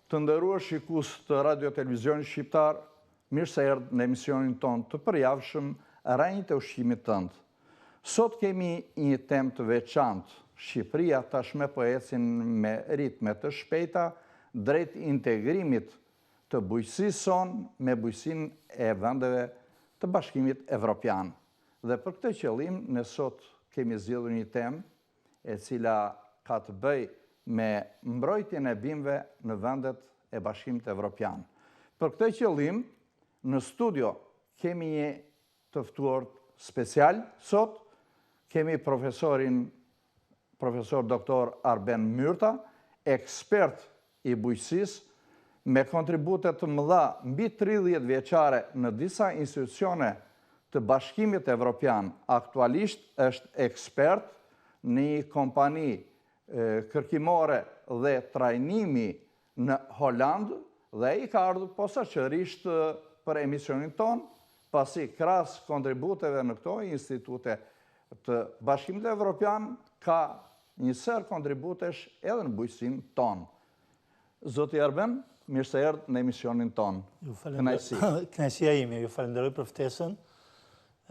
Të nderuar shikues të Radio Televizionit Shqiptar, mirë se erdhët në emisionin tonë të përjavshëm Rrënjët e ushqimit tënd. Sot kemi një temë të veçantë. Shqipëria tashmë po ecin me ritme të shpejta drejt integrimit të bujqësisë sonë me bujqësinë e vendeve të Bashkimit Evropian. Dhe për këtë qëllim ne sot kemi zgjedhur një temë e cila ka të bëjë me mbrojtjen e bimëve në vendet e Bashkimit Evropian. Për këtë qëllim, në studio kemi një të ftuar special sot, kemi profesorin profesor doktor Arben Myrta, ekspert i bujqësisë, me kontribute të mëdha mbi 30 vjeçare në disa institucione të Bashkimit Evropian, aktualisht është ekspert në një kompani kërkimore dhe trajnimi në Holandë dhe ai ka ardhur posaçërisht për emisionin tonë, pasi krahas kontributeve në këto institute të Bashkimit Evropian ka një sërë kontributesh edhe në bujqësinë tonë. Zoti Arben, mirë se erdhët në emisionin tonë. Kënaqësi. Kënaqësia ime, ju falenderoj për ftesën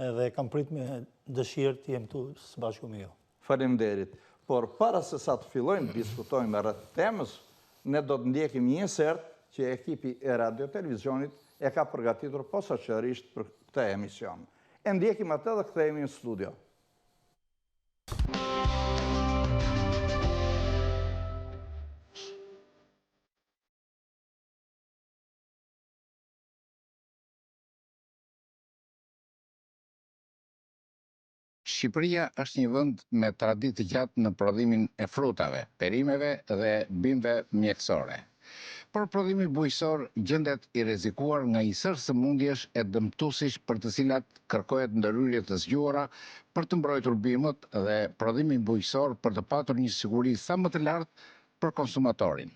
edhe kam prit me dëshirë të jem këtu së bashku me ju. Faleminderit. Por para se sa të fillojmë të diskutojmë rreth temës, ne do të ndjekim një insert që ekipi i Radio Televizionit e ka përgatitur posaçërisht për këtë emision. E ndjekim atë dhe kthehemi në studio. Shqipëria është një vend me traditë të gjatë në prodhimin e frutave, perimeve dhe bimëve mjekësore. Por prodhimi bujqësor gjendet i rrezikuar nga një sërë sëmundjesh e dëmtuesish për të cilat kërkohet ndërhyrje të zgjuara për të mbrojtur bimët dhe prodhimin bujqësor për të patur një siguri sa më të lartë për konsumatorin.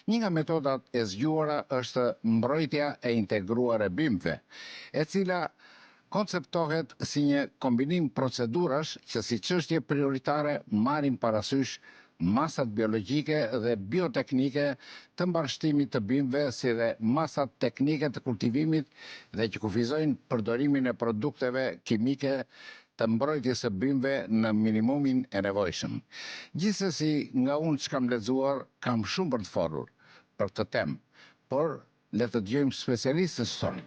Një nga metodat e zgjuara është mbrojtja e integruar e bimëve, e cila konceptohet si një kombinim procedurash që si çështje prioritare marrin parasysh masat biologjike dhe bioteknike të mbarështimit të bimëve si dhe masat teknike të kultivimit dhe që kufizojnë përdorimin e produkteve kimike të mbrojtjes së bimëve në minimumin e nevojshëm. Gjithsesi, nga unë ç'kam lexuar, kam shumë për të folur për këtë temë, por le të dëgjojmë specialistët ç'thonë.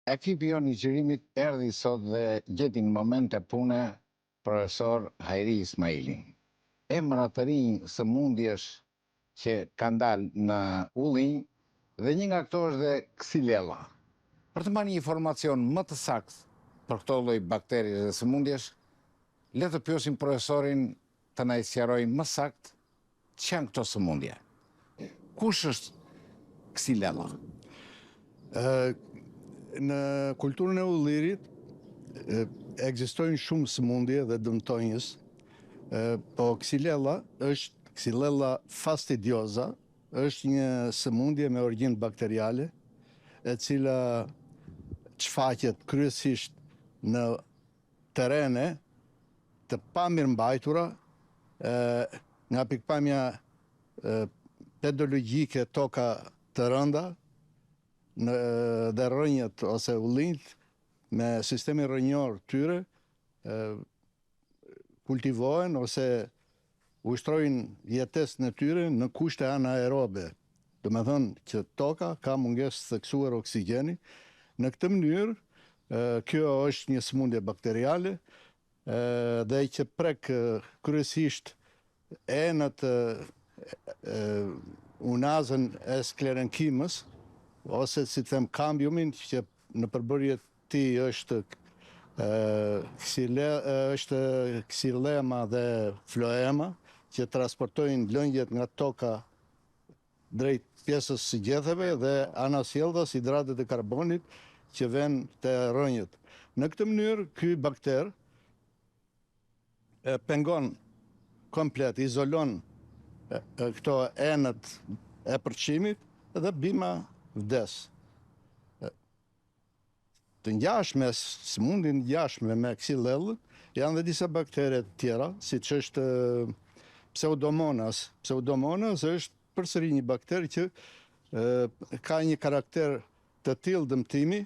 Ekipi jonë i xhirimit erdhi sot dhe gjeti në momente pune profesor Hajri Ismailin. Emra të rinj sëmundjesh që kanë dalë në ullinj dhe një nga këto është dhe Xylella. Për të marrë një informacion më të saktë për këto lloj bakteriesh dhe sëmundjesh, le të pyesim profesorin të na i sqarojë më saktë Ç'janë këto sëmundje? Kush është Xylella? Në kulturën e ullirit ekzistojnë shumë sëmundje dhe dëmtonjës, po Xylella është Xylella fastidiosa, është një sëmundje me origjinë bakteriale, e cila shfaqet kryesisht në terrene të pamirëmbajtura nga pikëpamja pedologjike toka të rënda dhe rrënjët ose ullinjtë me sistemin rrënjor tyre kultivohen ose ushtrojnë jetesën e tyre në kushte anaerobe, domethënë që toka ka mungesë të theksuar oksigjeni. Në këtë mënyrë, kjo është një sëmundje bakteriale dhe që prek kryesisht enët unazën e sklerenkimës ose si të them kambiumin që në përbërje tij është është ksilema dhe floema që transportojnë lëngjet nga toka drejt pjesës së gjetheve dhe anasjelltas hidratet e karbonit që venë te rrënjët. Në këtë mënyrë ky bakter e pengon komplet, izolon këto enët e përçimit dhe bima vdes. Të ngjashme, sëmundje të ngjashme me ksilellën, janë dhe disa baktere të tjera, siç është Pseudomonas. Pseudomonas është përsëri një bakter që ka një karakter të tillë dëmtimi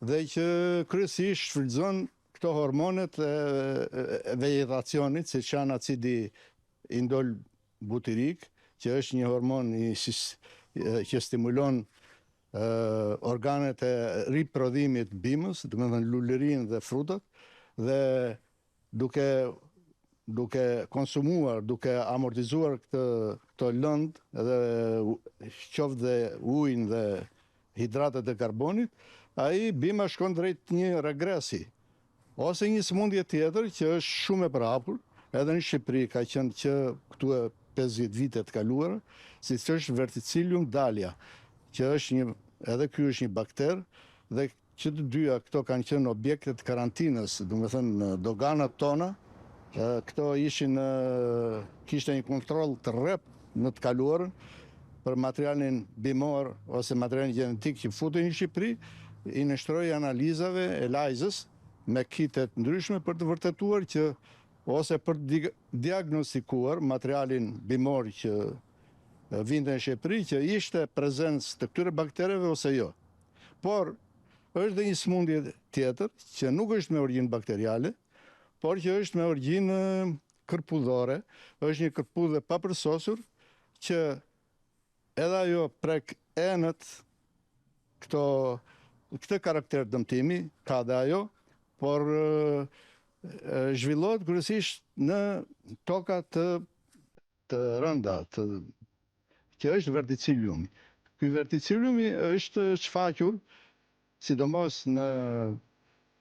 dhe që kryesisht shfrytëzon këto hormonet e vegjetacionit, siç janë acidi indol butirik, që është një hormon i që stimulon organet e riprodhimit të bimës, domethënë lulërinë dhe frutat, dhe duke duke konsumuar, duke amortizuar këtë këto lëndë dhe qoftë dhe ujin dhe hidratet e karbonit, ai bima shkon drejt një regresi. Ose një sëmundje tjetër që është shumë e përhapur, edhe në Shqipëri ka qenë që këtu e 50 vite të kaluara, siç është Verticillium dahlia, që është një, edhe ky është një bakter dhe që të dyja këto kanë qenë objekte të karantinës, domethënë në doganat tona, këto ishin kishte një kontroll të rreptë në të kaluarën për materialin bimor ose materialin gjenetik që futej në Shqipëri, i nënshtrohej analizave ELISA-s me kite të ndryshme për të vërtetuar që ose për të diagnostikuar materialin bimor që vinte në Shqipëri që ishte prezencë të këtyre baktereve ose jo. Por është dhe një sëmundje tjetër që nuk është me origjinë bakteriale, por që është me origjinë kërpudhore, është një kërpudhë e papërsosur që edhe ajo prek enët këto këtë karakter dëmtimi ka dhe ajo, por zhvillohet kryesisht në toka të të rënda, të që është verticilliumi. Ky verticilliumi është shfaqur sidomos në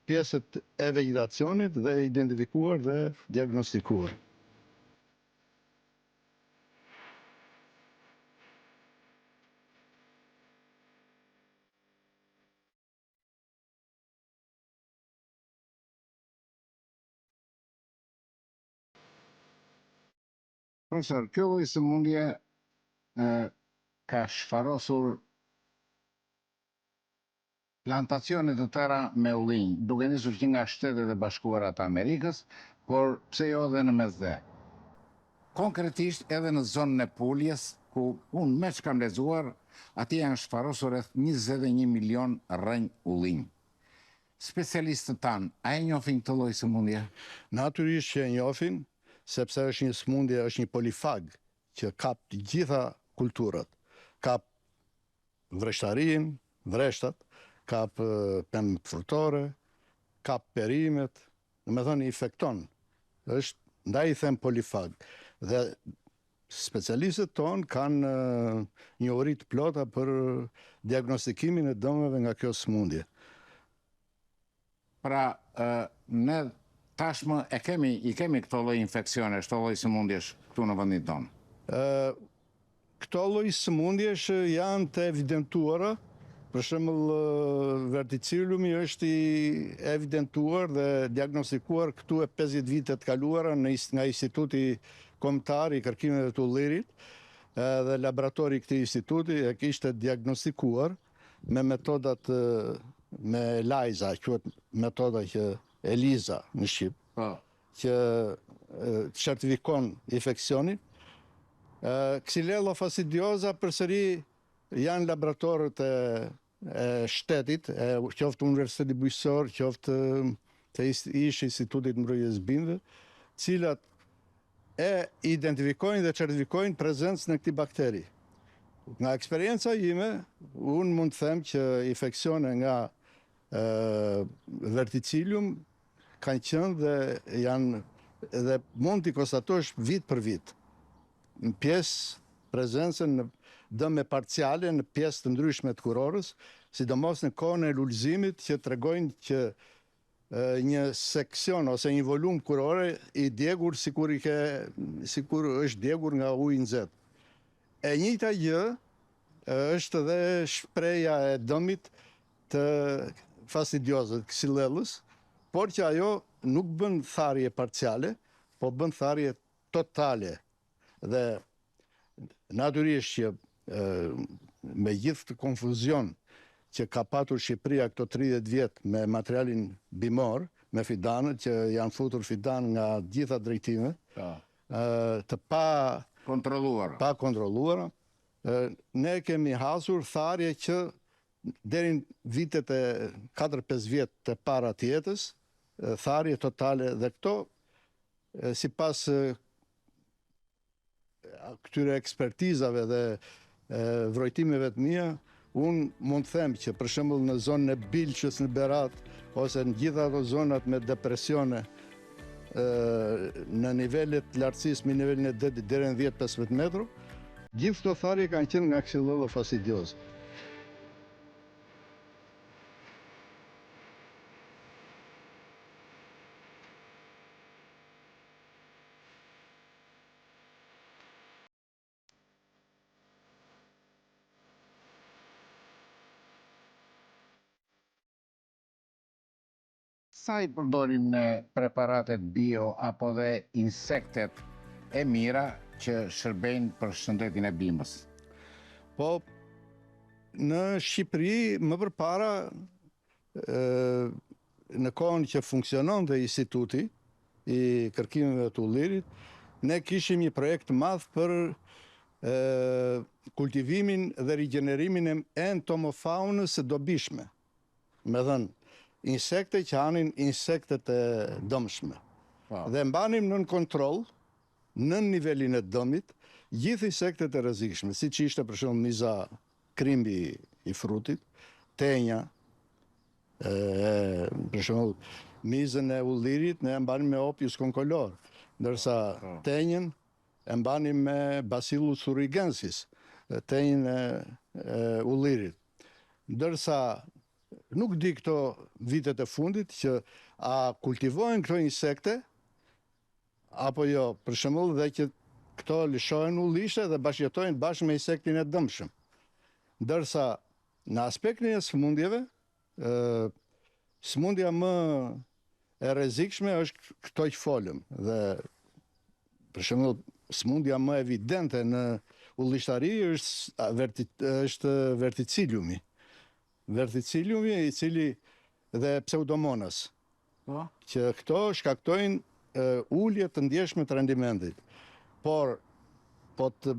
pjesët e vegjetacionit dhe identifikuar dhe diagnostikuar. Profesor, kjo lloj sëmundje ka shfarosur plantacione të tëra me ullinj, duke nisur që nga Shtetet e Bashkuara të Amerikës, por pse jo edhe në Mesdhe. Konkretisht edhe në zonën e Puljes, ku unë me ç'kam lexuar, atje janë shfarosur rreth 21 milion rrënjë ullinj. Specialistët tanë, a e njohin këtë lloj sëmundje? Natyrisht që e njohin, sepse është një sëmundje, është një polifag që kap të gjitha kulturat. Kap vreshtarinë, vreshtat, kap pemët frutore, kap perimet, domethënë infekton. Është, ndaj i them polifag. Dhe specialistët tonë kanë njohuri të plota për diagnostikimin e dëmeve nga kjo sëmundje. Pra, ne tashmë e kemi, i kemi këto lloj infeksionesh, këto lloj sëmundjesh këtu në vendin tonë. Këto lloj sëmundjesh janë të evidentuara, për shembull verticilliumi është i evidentuar dhe diagnostikuar këtu e 50 vite të kaluara në nga Instituti Kombëtar i Kërkimeve të Ullirit dhe laboratori i këtij instituti e kishte diagnostikuar me metodat me ELISA, quhet metoda që ELISA në shqip, po. që certifikon infeksionin. Xylella fastidiosa përsëri janë laboratorët e, e shtetit, e, qoftë Universiteti Bujqësor, qoftë të ish Institutit të Mbrojtjes Bimëve, cilat e identifikojnë dhe certifikojnë prezencën e këtij bakteri. Nga eksperienca ime, unë mund të them që infeksione nga verticillium kanë qenë dhe janë dhe mund t'i konstatosh vit për vit. Në pjesë prezencën në dëme parciale në pjesë të ndryshme të kurorës, sidomos në kohën e lulëzimit që tregojnë që një seksion ose një volum kurore i djegur sikur i ke sikur është djegur nga uji i nxehtë. E njëjta gjë është dhe shprehja e dëmit të fastidiozës, ksilellës, por që ajo nuk bën tharje parciale, po bën tharje totale. Dhe natyrisht që me gjithë këtë konfuzion që ka patur Shqipëria këto 30 vjet me materialin bimor, me fidanët që janë futur fidanë nga gjitha drejtimet, po. të pa kontrolluara. Pa kontrolluara, ne kemi hasur tharje që deri në vitet e 4-5 vjet të para të jetës, tharje totale dhe këto sipas këtyre ekspertizave dhe vrojtimeve të mia, unë mund të them që për shembull në zonën e Bilçës në Berat ose në gjitha ato zonat me depresione në nivelet të lartësisë mbi nivelin e detit deri në 10-15 metro, gjithë këto tharje kanë qenë nga Xylella fastidiosa. Sa i përdorim ne preparatet bio apo dhe insektet e mira që shërbejnë për shëndetin e bimës? Po, në Shqipëri më përpara në kohën që funksiononte instituti i kërkimeve të ullirit, ne kishim një projekt të madh për kultivimin dhe rigjenerimin e entomofaunës së dobishme. Me thënë, insekte që hanin insektet e dëmshme. Po. Dhe mbanim nën kontroll, nën nivelin e dëmit, gjithë insektet e rrezikshme, siç ishte për shembull miza krimbi i frutit, tenja, e, për shembull, mizën e ullirit ne e mbanim me Opius concolor, ndërsa po. tenjën e mbanim me Bacillus thuringiensis, tenjën e, e ullirit. Ndërsa nuk di këto vitet e fundit që a kultivohen këto insekte Apo jo, për shembull dhe që këto lëshohen ullishte dhe bashkëjetojnë bashkë me insektin e dëmshëm. Ndërsa në aspektin e sëmundjeve, ë sëmundja më e rrezikshme është këto që folëm dhe për shembull sëmundja më evidente në ullishtari është verti, është verticilliumi. Verticilliumi i cili dhe pseudomonas. Po. Që këto shkaktojnë ulje të ndjeshme të rendimentit. Por, po të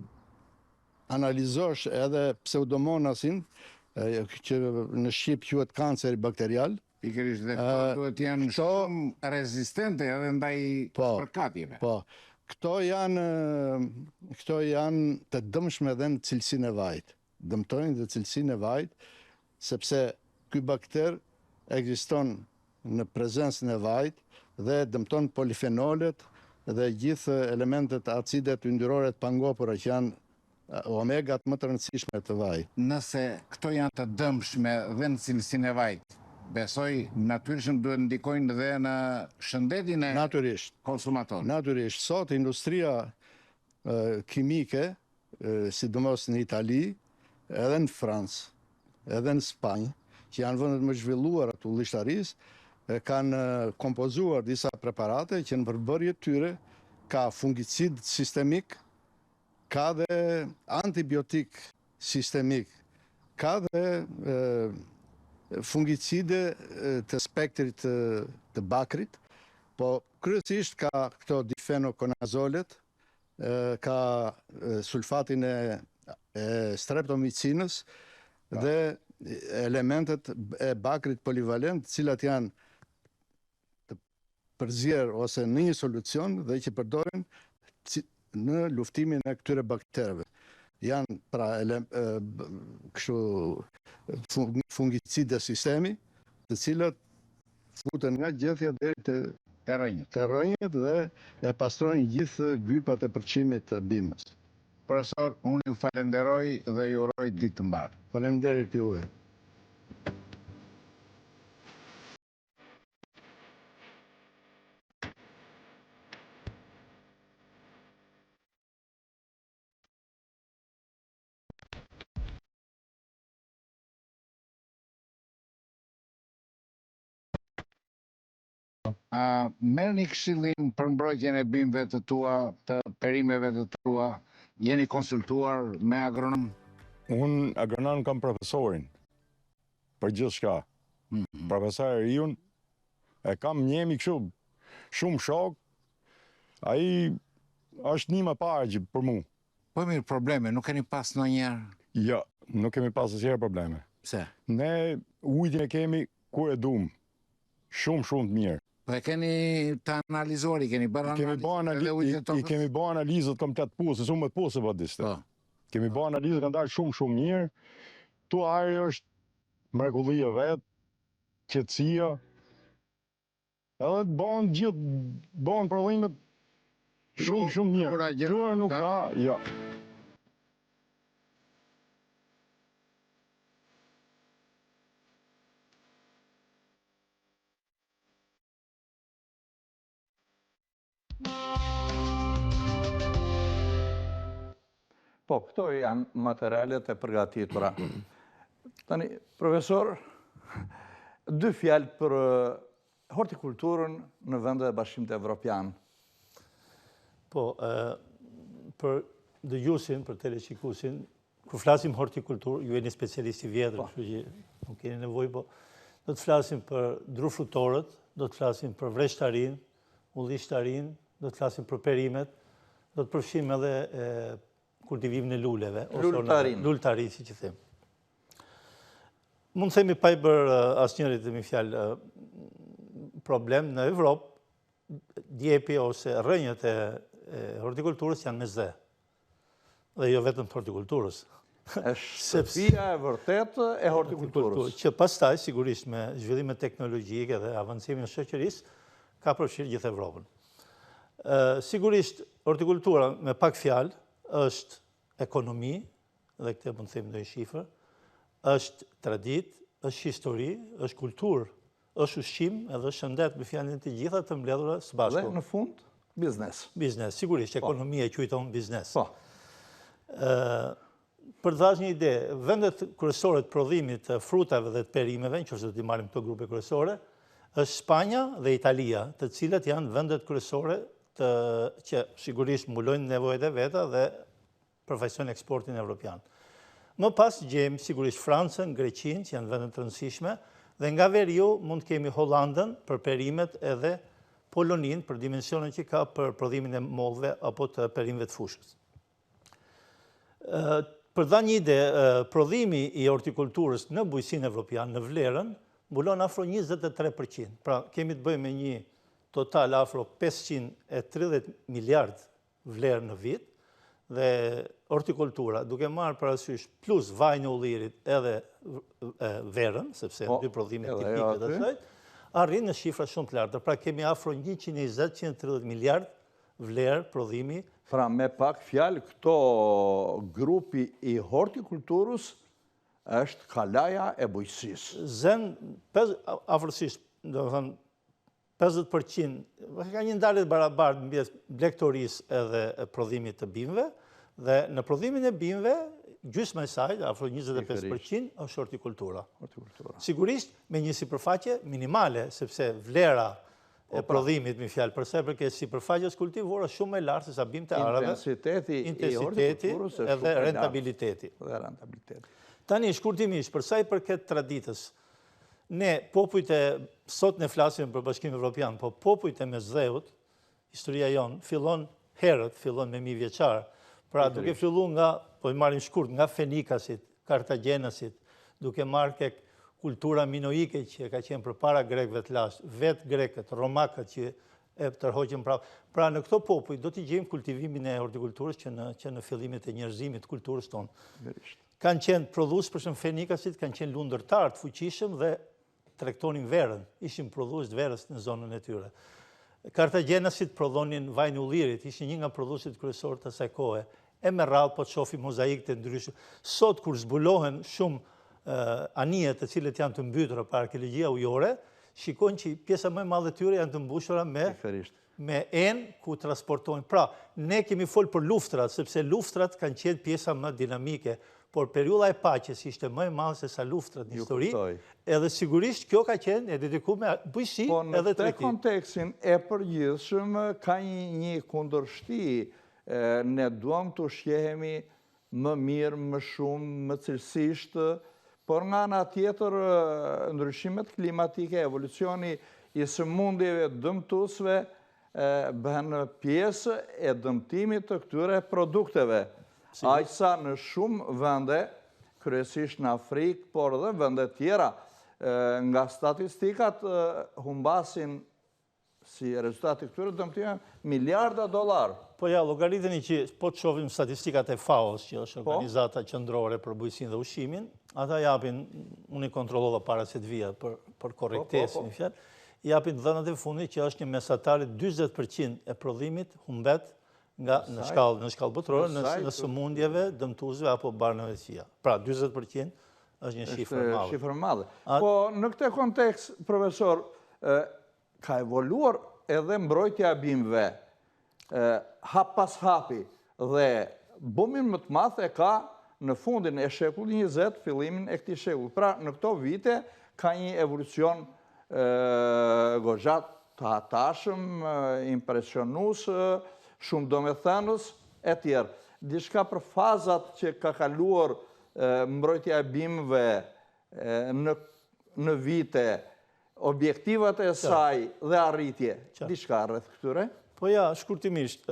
analizosh edhe pseudomonasin, që në shqip quhet kanceri bakterial, Pikërisht dhe këto duhet të jenë shumë rezistente edhe ndaj po, spërkatjeve. Po, këto janë, këto janë të dëmshme dhe në cilësinë e vajit. Dëmtojnë dhe cilësinë e vajit, sepse ky bakter ekziston në prezencën e vajit dhe dëmton polifenolet dhe gjithë elementet acidet yndyrore të pangopura që janë omegat më të rëndësishme të vajit. Nëse këto janë të dëmshme dhe në cilësinë e vajit, besoj natyrshëm duhet ndikojnë dhe në shëndetin e Natyrisht. konsumatorit. Natyrisht. Sot industria kimike sidomos në Itali, edhe në Francë, edhe në Spanjë, që janë vendet më zhvilluara të ullishtarisë, kanë kompozuar disa preparate që në përbërje të tyre ka fungicid sistemik, ka dhe antibiotik sistemik, ka dhe fungicide të spektrit të bakrit, po kryesisht ka këto difenokonazolet, ka sulfatin e streptomicinës dhe elementet e bakrit polivalent, të cilat janë të përzier ose në një solucion dhe që përdoren në luftimin e këtyre baktereve. Janë pra ele, kështu fungicide sistemi, të cilat Futen nga gjethja deri te Te rrënjët. Te rrënjët dhe e pastrojnë gjithë gypat e përçimit të bimës. Profesor, unë ju falenderoj dhe ju uroj ditë të mbarë. Faleminderit juve. A merrni këshillim për mbrojtjen e bimëve të tua, të perimeve të tua? Jeni konsultuar me agronom? Unë agronom kam profesorin. Për gjithçka. Mm -hmm. Profesor Eriun, e kam njemi kështu, shumë shok, ai është ndihma e parë që për mu. Po mirë, probleme, nuk keni pas ndonjëherë? Jo, nuk kemi pas asnjëherë probleme. Pse? Ne ujtin e kemi kur e dum. Shumë, shumë të mirë. Po e keni të analizuar, i keni bërë analizat e I kemi bërë analizat komplet pus, se unë me pus e po diste. Po. Kemi bërë analizat, kanë dalë shumë, shumë mirë. Tu ajri është mrekulli e vetë, qetësia. Edhe të bëhen gjithë, bëhen prodhimet shumë, shumë mirë. Pluhur nuk ka, jo. Po, këto janë materialet e përgatitura. Tani, profesor, dy fjalë për eh, hortikulturën në vendet e Bashkimit Evropian. Po, eh, për dëgjuesin, për teleshikuesin, Kur flasim hortikulturë, ju jeni specialist i vjetër, po. kështu që nuk keni nevojë, po do të flasim për drufrutorët, do të flasim për vreshtarinë, ullishtarinë, do të flasim për perimet, do të përfshijmë edhe kultivimin e luleve, ose lultarinë, lultarinë, siç i them. Mund të themi pa i bërë asnjërit me fjalë problem në Evropë, djepi ose rrënjët e hortikulturës janë Mesdhe. Dhe jo vetëm të hortikulturës. Është shtëpia e vërtetë e hortikulturës. Që pastaj, sigurisht, me zhvillimet teknologjike dhe avancimin e shoqërisë, ka përfshirë gjithë Evropën. Sigurisht, hortikultura, me pak fjalë, është ekonomi, dhe këtë mund të themi ndonjë shifër, është traditë, është histori, është kulturë, është ushqim edhe është shëndet, me fjalën të gjitha të mbledhura së bashku. Dhe në fund, biznes. Biznes, sigurisht, po. ekonomia e quajton biznes. Po. Për të dhënë një ide, vendet kryesore të prodhimit të frutave dhe të perimeve, në qoftë se do t'i marrim këto grupe kryesore, është Spanja dhe Italia, të cilat janë vendet kryesore të, që sigurisht mbulojnë nevojat e veta dhe përfaqësojnë eksportin evropian. Më pas gjejmë sigurisht Francën, Greqinë, që janë vende të rëndësishme, dhe nga veriu mund të kemi Hollandën për perimet edhe Poloninë për dimensionin që ka për prodhimin e mollëve apo të perimeve të fushës. Për të dhënë një ide, prodhimi i hortikulturës në bujqësinë evropian, në vlerën, mbulon afro 23%. Pra, kemi të bëjmë me një total afro 530 miliard vlerë në vit dhe hortikultura, duke marrë parasysh plus vajin e ullirit edhe verën, sepse po, dy prodhime tipike të saj, arrin në shifra shumë të larta. Pra kemi afro 120-130 miliard vlerë prodhimi. Pra me pak fjalë, këto grupi i hortikulturës është kalaja e bujqësisë. Zen, afërsisht, domethënë, 50 për qind, ka një ndarje të barabartë midis blegtorisë edhe prodhimit të bimëve, dhe në prodhimin e bimëve, gjysma e saj, afro 25 për qind, është hortikultura. Sigurisht, me një sipërfaqe minimale, sepse vlera e po, pra. prodhimit, me fjalë, për sa i përket sipërfaqes kultivore, është shumë më e lartë se sa bimët e arave. Intensiteti i hortikulturës është shumë e lartë. Edhe rentabiliteti. Tani, shkurtimisht, për sa i përket traditës, Ne, popujt e, sot ne flasim për Bashkimin Evropian, po popujt e Mesdheut, historia jonë, fillon herët, fillon me mijëvjeçarë. Pra, duke fillu nga, po i marrim shkurt, nga Fenikasit, Kartagjenasit, duke marrë kek kultura minoike që ka qenë përpara grekëve të lashtë, vetë grekët, romakët që e tërhoqën prapë. Pra në këto popuj do t'i gjejmë kultivimin e hortikulturës që në, që në fillimet e njerëzimit, kulturës tonë. Kanë qenë prodhues, për shembull Fenikasit kanë qenë lundërtarë të fuqishëm dhe tregtonin verën, ishin prodhues të verës në zonën e tyre. Kartagjenasit prodhonin vajin e ullirit, ishin një nga prodhuesit kryesorë të asaj kohe. E me radhë po të shohim mozaikët e ndryshëm. Sot kur zbulohen shumë anije të cilët janë të mbytura pra arkeologjia ujore, shikojnë që pjesa më e madhe e tyre janë të mbushura me me enë ku transportojnë. Pra, ne kemi folë për luftrat, sepse luftrat kanë qenë pjesa më dinamike, por periudha e paqes ishte më e madhe se sa luftrat në histori, edhe sigurisht kjo ka qenë e dedikuar me bujqësi po, edhe tregti. Po në këtë kontekstin e përgjithshëm ka një kundërshti, ne duam të ushqehemi më mirë, më shumë, më cilësisht, Por nga ana tjetër, ndryshimet klimatike, evolucioni i sëmundjeve dëmtuesve bëhen pjesë e dëmtimit të këtyre produkteve. Aq sa në shumë vende, kryesisht në Afrikë, por dhe vende tjera, nga statistikat humbasin si rezultat i këtyre dëmtimeve, miliarda dollarë. Po ja, llogariteni që po të shohim statistikat e FAO-s, që është po. organizata qendrore për bujqësinë dhe ushqimin, ata japin, unë i kontrollova para se të vija për, për korrektesë, po, po, po. fjalë, japin dhënat e fundit që është një mesatare 40% e prodhimit humbet nga në shkallë në shkallë botërore në, në sëmundjeve, dëmtuesve apo barnave të këqija. Pra 40% është një shifër e madhe. Shifër e madhe. Po në këtë kontekst, profesor, ka evoluar edhe mbrojtja e bimëve hap pas hapi dhe bumin më të madh e ka në fundin e shekullit 20, fillimin e këtij shekulli. Pra, në këto vite ka një evolucion goxha të hatashëm, impresionues, shumë domethënës, e tjerë. Diçka për fazat që ka kaluar mbrojtja e bimëve në vite, objektivat e saj dhe arritje, diçka rreth këtyre? Po ja, shkurtimisht,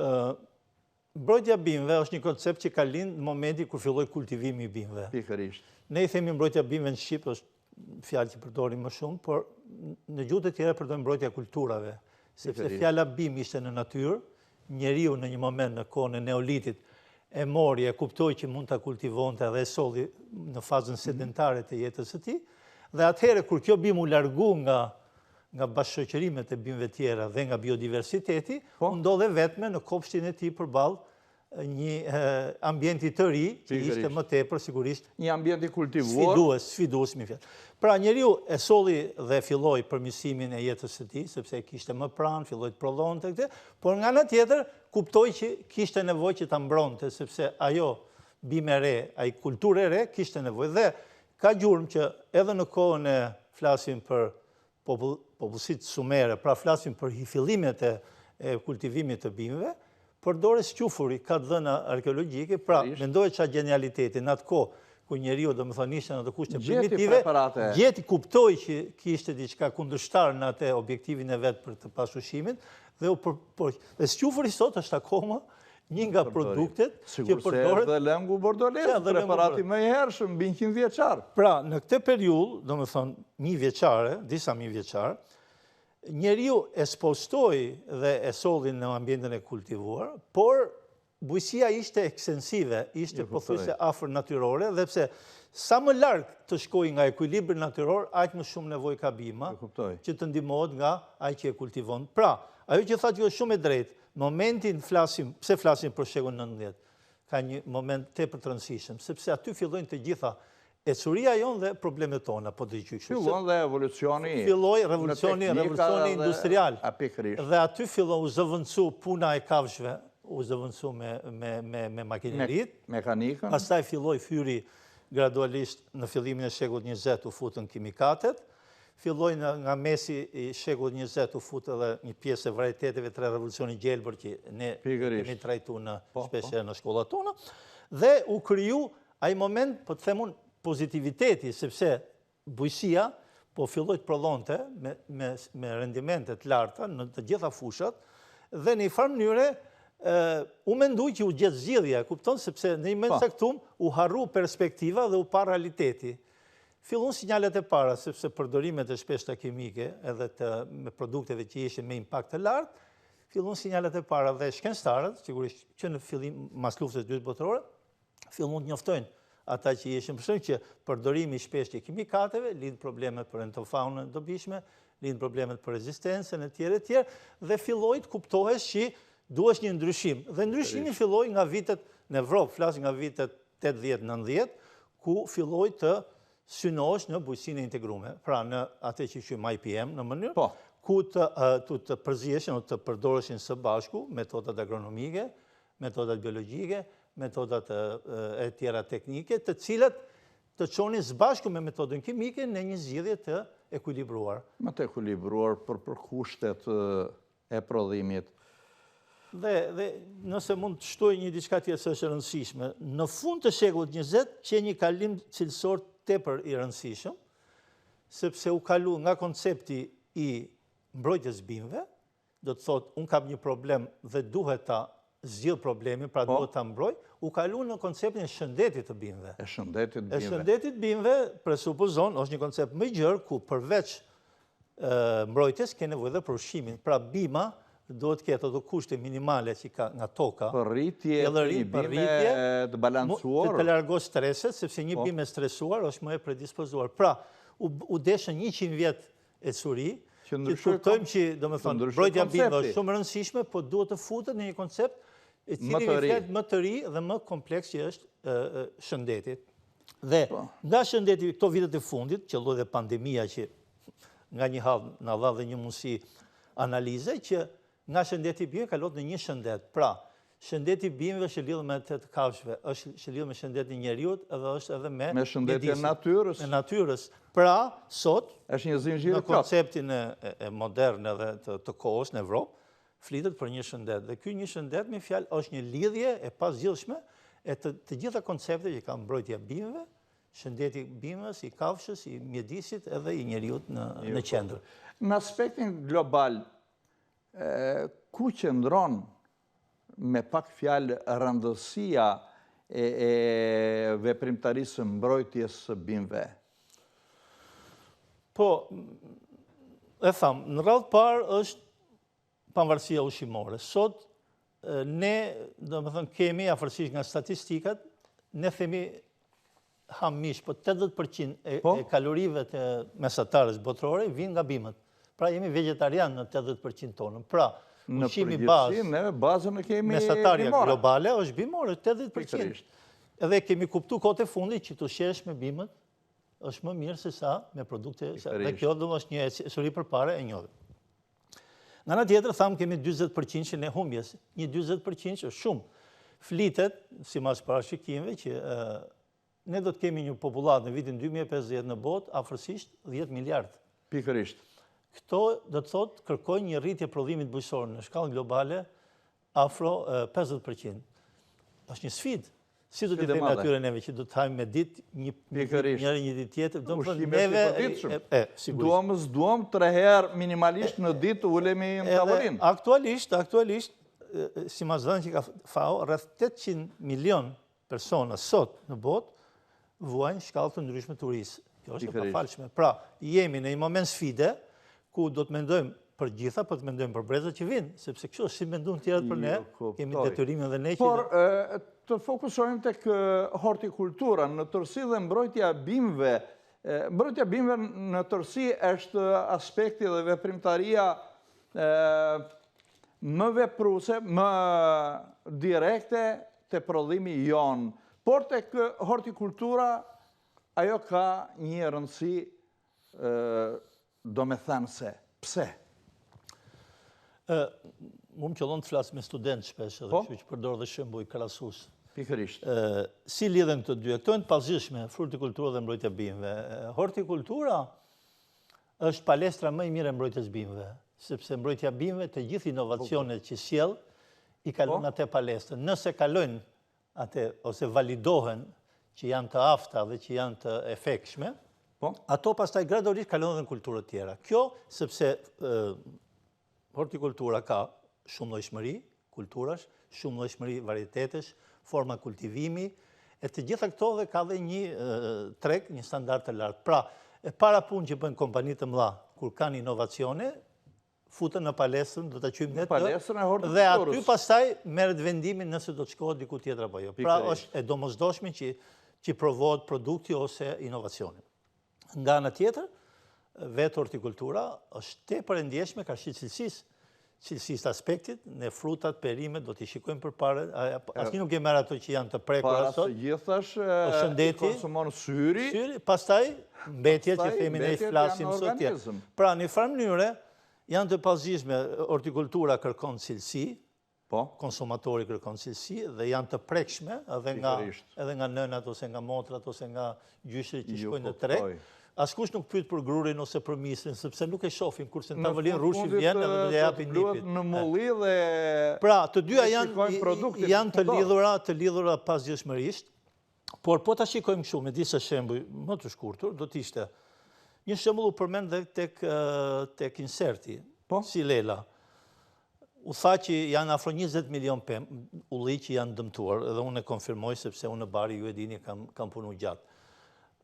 mbrojtja e bimëve është një koncept që ka lind në momentin kur filloi kultivimi i bimëve. Pikërisht. Ne i themi mbrojtja e bimëve në shqip, është fjalë që përdorim më shumë, por në gjuhët e tjera përdorim mbrojtja e kulturave, sepse fjala bimë ishte në natyrë, njeriu në një moment në kohën e neolitit e mori, e kuptoi që mund ta kultivonte dhe e solli në fazën mhm. sedentare të jetës së tij. Dhe atëherë kur kjo bimë u largu nga nga bashkëshoqërimet e bimëve tjera dhe nga biodiversiteti, po. u ndodh e vetme në kopshtin e tij përballë një ambienti të ri, që ishte më tepër, sigurisht... Një ambient i kultivuar. Sfidues, sfidues, me fjalë. Pra, njeriu e solli dhe filloi përmirësimin e jetës së tij, sepse e kishte më pranë, filloi të prodhonte këtë, por nga ana tjetër, kuptoi që kishte nevojë që ta mbronte, sepse ajo bimë e re, ai kulturë e re, kishte nevojë. Dhe ka gjurmë që edhe në kohën e flasim për popullsitë sumere, pra flasim për fillimet e kultivimit të bimëve, përdorej squfuri, ka të dhëna arkeologjike, pra mendoje ça gjenialiteti, në atë kohë, ku njeriu, domethënë, ishte në ato kushte primitive, gjeti kuptoi që kishte diçka kundërshtar në atë objektivin e vet për të pasur ushqimin, dhe u përpoq. Dhe squfuri sot është akoma një nga produktet që përdoret... Dhe lëngu bordolez, preparati më i hershëm, mbi 100 vjeçar. Pra, në këtë periudhë, domethënë, mijëvjeçare, disa mijëvjeçare, njeriu e spostoi dhe e solli në ambientin e kultivuar, por bujqësia ishte ekstensive, ishte pothuajse afër natyrore, dhe pse sa më larg të shkojë nga ekuilibri natyror, aq më shumë nevojë ka bima, që të ndihmohet nga ai që e kultivon. Pra, ajo që thatë ju është shumë e drejtë, Momentin flasim, pse flasim për shekullin 19? Ka një moment tepër të rëndësishëm, sepse aty fillojnë të gjitha ecuria jonë dhe problemet tona, po të gjithë. Fillon dhe evolucioni. Filloi revolucioni, revolucioni industrial. A pikërisht. Dhe aty fillon u zëvendësu puna e kafshëve, u zëvendësu me me me me makineritë. Mekanikën. Pastaj filloi hyri gradualisht në fillimin e shekullit 20 u futën kimikatet. Filloi nga mesi i shekullit 20 u fut edhe një pjesë e varieteteve të revolucionit gjelbër që ne kemi trajtu në po, shpeshherë po. në shkollat tona. Dhe u kriju ai moment, po të them unë, pozitiviteti, sepse bujqësia po filloi të prodhonte me, me, me rendimente të larta në të gjitha fushat, dhe në një farë mënyre u mendu që u gjet zgjidhja, kupton, sepse në një moment po. caktum u harru perspektiva dhe u pa realiteti. Fillun sinjalet e para, sepse përdorimet e shpeshta kimike edhe të me produkteve që ishin me impakt të lartë, fillun sinjalet e para dhe shkencëtarët, sigurisht që në fillim mas luftës së dytë botërore, fillun të njoftojnë ata që ishin për shembull që përdorimi i shpeshtë i kimikateve lind problemet për entofaunën e dobishme, lind problemet për rezistencën e tjerë e tjerë dhe filloi të kuptohesh që duhesh një ndryshim. Dhe ndryshimi filloi nga vitet në Evropë, flas nga vitet 80-90, ku filloi të synohesh në bujqësinë e integrume, pra në atë që quajmë IPM në mënyrë, po. ku të, të, të përziheshin o të përdoreshin së bashku metodat agronomike, metodat biologjike, metodat e tjera teknike, të cilat të çonin së bashku me metodën kimike në një zgjidhje të ekuilibruar. Më të ekuilibruar për për kushtet e prodhimit. Dhe, dhe nëse mund të shtoj një diçka tjetër se është e rëndësishme, në fund të shekullit 20 qe një kalim cilësor tepër i rëndësishëm, sepse u kalu nga koncepti i mbrojtjes bimëve, do të thotë, unë kam një problem dhe duhet ta zgjidh problemin, pra po. duhet ta mbroj, u kalu në konceptin e shëndetit të bimëve. E shëndetit të bimëve. E shëndetit të bimëve, presupozon, është një koncept më i gjerë, ku përveç mbrojtjes, ke nevojë dhe për ushqimin. Pra bima duhet të ketë ato kushte minimale që ka nga toka. Për rritje, një bime të balancuar. Të largosh streset, sepse një po. bimë e stresuar është më e predispozuar. Pra, u deshën 100 vjet ecuri, që të kuptojmë që, domethënë, mbrojtja e bimëve është shumë e rëndësishme, po duhet të futet në një koncept i cili i flet më të ri dhe më kompleks që është shëndeti. Dhe po. nga shëndeti këto vitet e fundit, qëlloi dhe pandemia që nga një hall na dha dhe një mundësi analize që Nga shëndeti i bimëve kalohet në një shëndet. Pra, shëndeti i bimëve është i lidhur me atë të kafshëve, është i lidhur me shëndetin e njeriut dhe është edhe me me shëndetin e natyrës. Me natyrës. Pra, sot është një zinxhir në konceptin e, e modern edhe të, të kohës në Evropë, flitet për një shëndet. Dhe ky një shëndet me fjalë është një lidhje e pazgjidhshme e të, të gjitha koncepteve që ka mbrojtja e bimëve, shëndeti i bimës, i kafshës, i mjedisit edhe i njeriut në, në qendër. Në aspektin global, Ku qëndron me pak fjalë rëndësia e veprimtarisë së mbrojtjes së bimëve? Po, e thamë, në radhë të parë është pavarësia ushqimore. Sot, ne, domethënë, kemi, afërsisht nga statistikat, ne themi hamë mish, po 80% e, po? e kalorive të mesatares botërore vijnë nga bimët. Pra jemi vegetarian në 80% tonën. Pra, ushqimi bazë, ne bazën e kemi mesatarja globale është bimore, 80%. Edhe kemi kuptu kohët e fundit që të ushqehesh me bimët është më mirë se sa me produkte, dhe kjo do është një ecuri përpara e njohur. Nga ana tjetër, thamë kemi 40% që ne humbjes, një 40% që është shumë. Flitet, simas parashikimeve, që ne do të kemi një popullatë në vitin 2050 në botë, afërsisht 10 miliard. Pikërisht. Këto do të thotë kërkojnë një rritje prodhimit bujqësor në shkallë globale afro 50%. Është një sfidë. Si do t'i themi atyre neve që do të hajmë me ditë një njëri një ditë tjetër, do të thonë neve e sigurisht. Duam s'duam tre herë minimalisht në ditë të ulemi në tavolinë. Aktualisht, aktualisht simas dhënave që ka FAO, rreth 800 milion persona sot në botë vuajnë shkallë të ndryshme të urisë. Kjo është e pafalshme. Pra, jemi në një moment sfide ku do të mendojmë për gjitha, po të mendojmë për brezat që vijnë, sepse kështu si menduan tjerët për ne, kemi detyrimin dhe ne që... Por, të fokusojmë tek hortikultura, në tërësi dhe mbrojtja e bimëve, mbrojtja e bimëve në tërësi është aspekti dhe veprimtaria më vepruese, më direkte te prodhimi jonë. Por tek hortikultura, ajo ka një rëndësi domethënëse. Pse? Mu më qëllon të flas me studentë shpesh edhe, po? kështu që përdor dhe shembuj krahasues. Pikërisht. Si lidhen këto dy? Këto janë të pazgjidhshme, frutikultura dhe mbrojtja e bimëve. Hortikultura është palestra më e mirë e mbrojtjes bimëve, sepse mbrojtja e bimëve të gjithë inovacionet që sjell i kalon po. atë palestrën. Nëse kalojnë atë ose validohen që janë të afta dhe që janë të efektshme, po. ato pastaj gradualisht kalojnë edhe në kultura të tjera. Kjo sepse hortikultura ka shumëllojshmëri kulturash, shumëllojshmëri varietetesh, forma kultivimi, e të gjitha këto dhe ka dhe një treg, një standard të lartë. Pra, e para punë që bëjnë kompanitë e mëdha, kur kanë inovacione, futen në palestrën, do ta quajmë ne palestrën e hortikulturës. Dhe aty pastaj merret vendimi nëse do të shkohet diku tjetër apo jo. Pra, është e domosdoshme që që provohet produkti ose inovacioni. Nga ana tjetër, vetë hortikultura është tepër e ndjeshme karshi cilësisë, cilësisë të aspektit, ne frutat, perimet, do t'i shikojmë përpara, asnjë nuk e merr ato që janë të prekura sot. Para së gjithash, po i konsumon syri. Syri, pastaj mbetjet që themi ne flasim sot tjerë. Pra, në një farë mënyre, janë të pazgjidhshme, hortikultura kërkon cilësi, Po. Konsumatori kërkon cilësi dhe janë të prekshme edhe nga edhe nga nënat ose nga motrat ose nga gjyshërit që shkojnë në treg. Askush nuk pyet për grurin ose për misrin, sepse nuk e shohin kurse në tavolinë rrushi vjen edhe do ia japin nipit. Në mulli dhe Pra, të dyja janë janë të lidhura, të lidhura pazgjidhshmërisht. Por po ta shikojmë kështu me disa shembuj më të shkurtër, do të ishte një shembull u përmend dhe tek tek inserti, po? Ksilela. U tha që janë afro 20 milion pemë ulli që janë dëmtuar, edhe unë e konfirmoj sepse unë në bari ju e dini kam kam punu gjatë.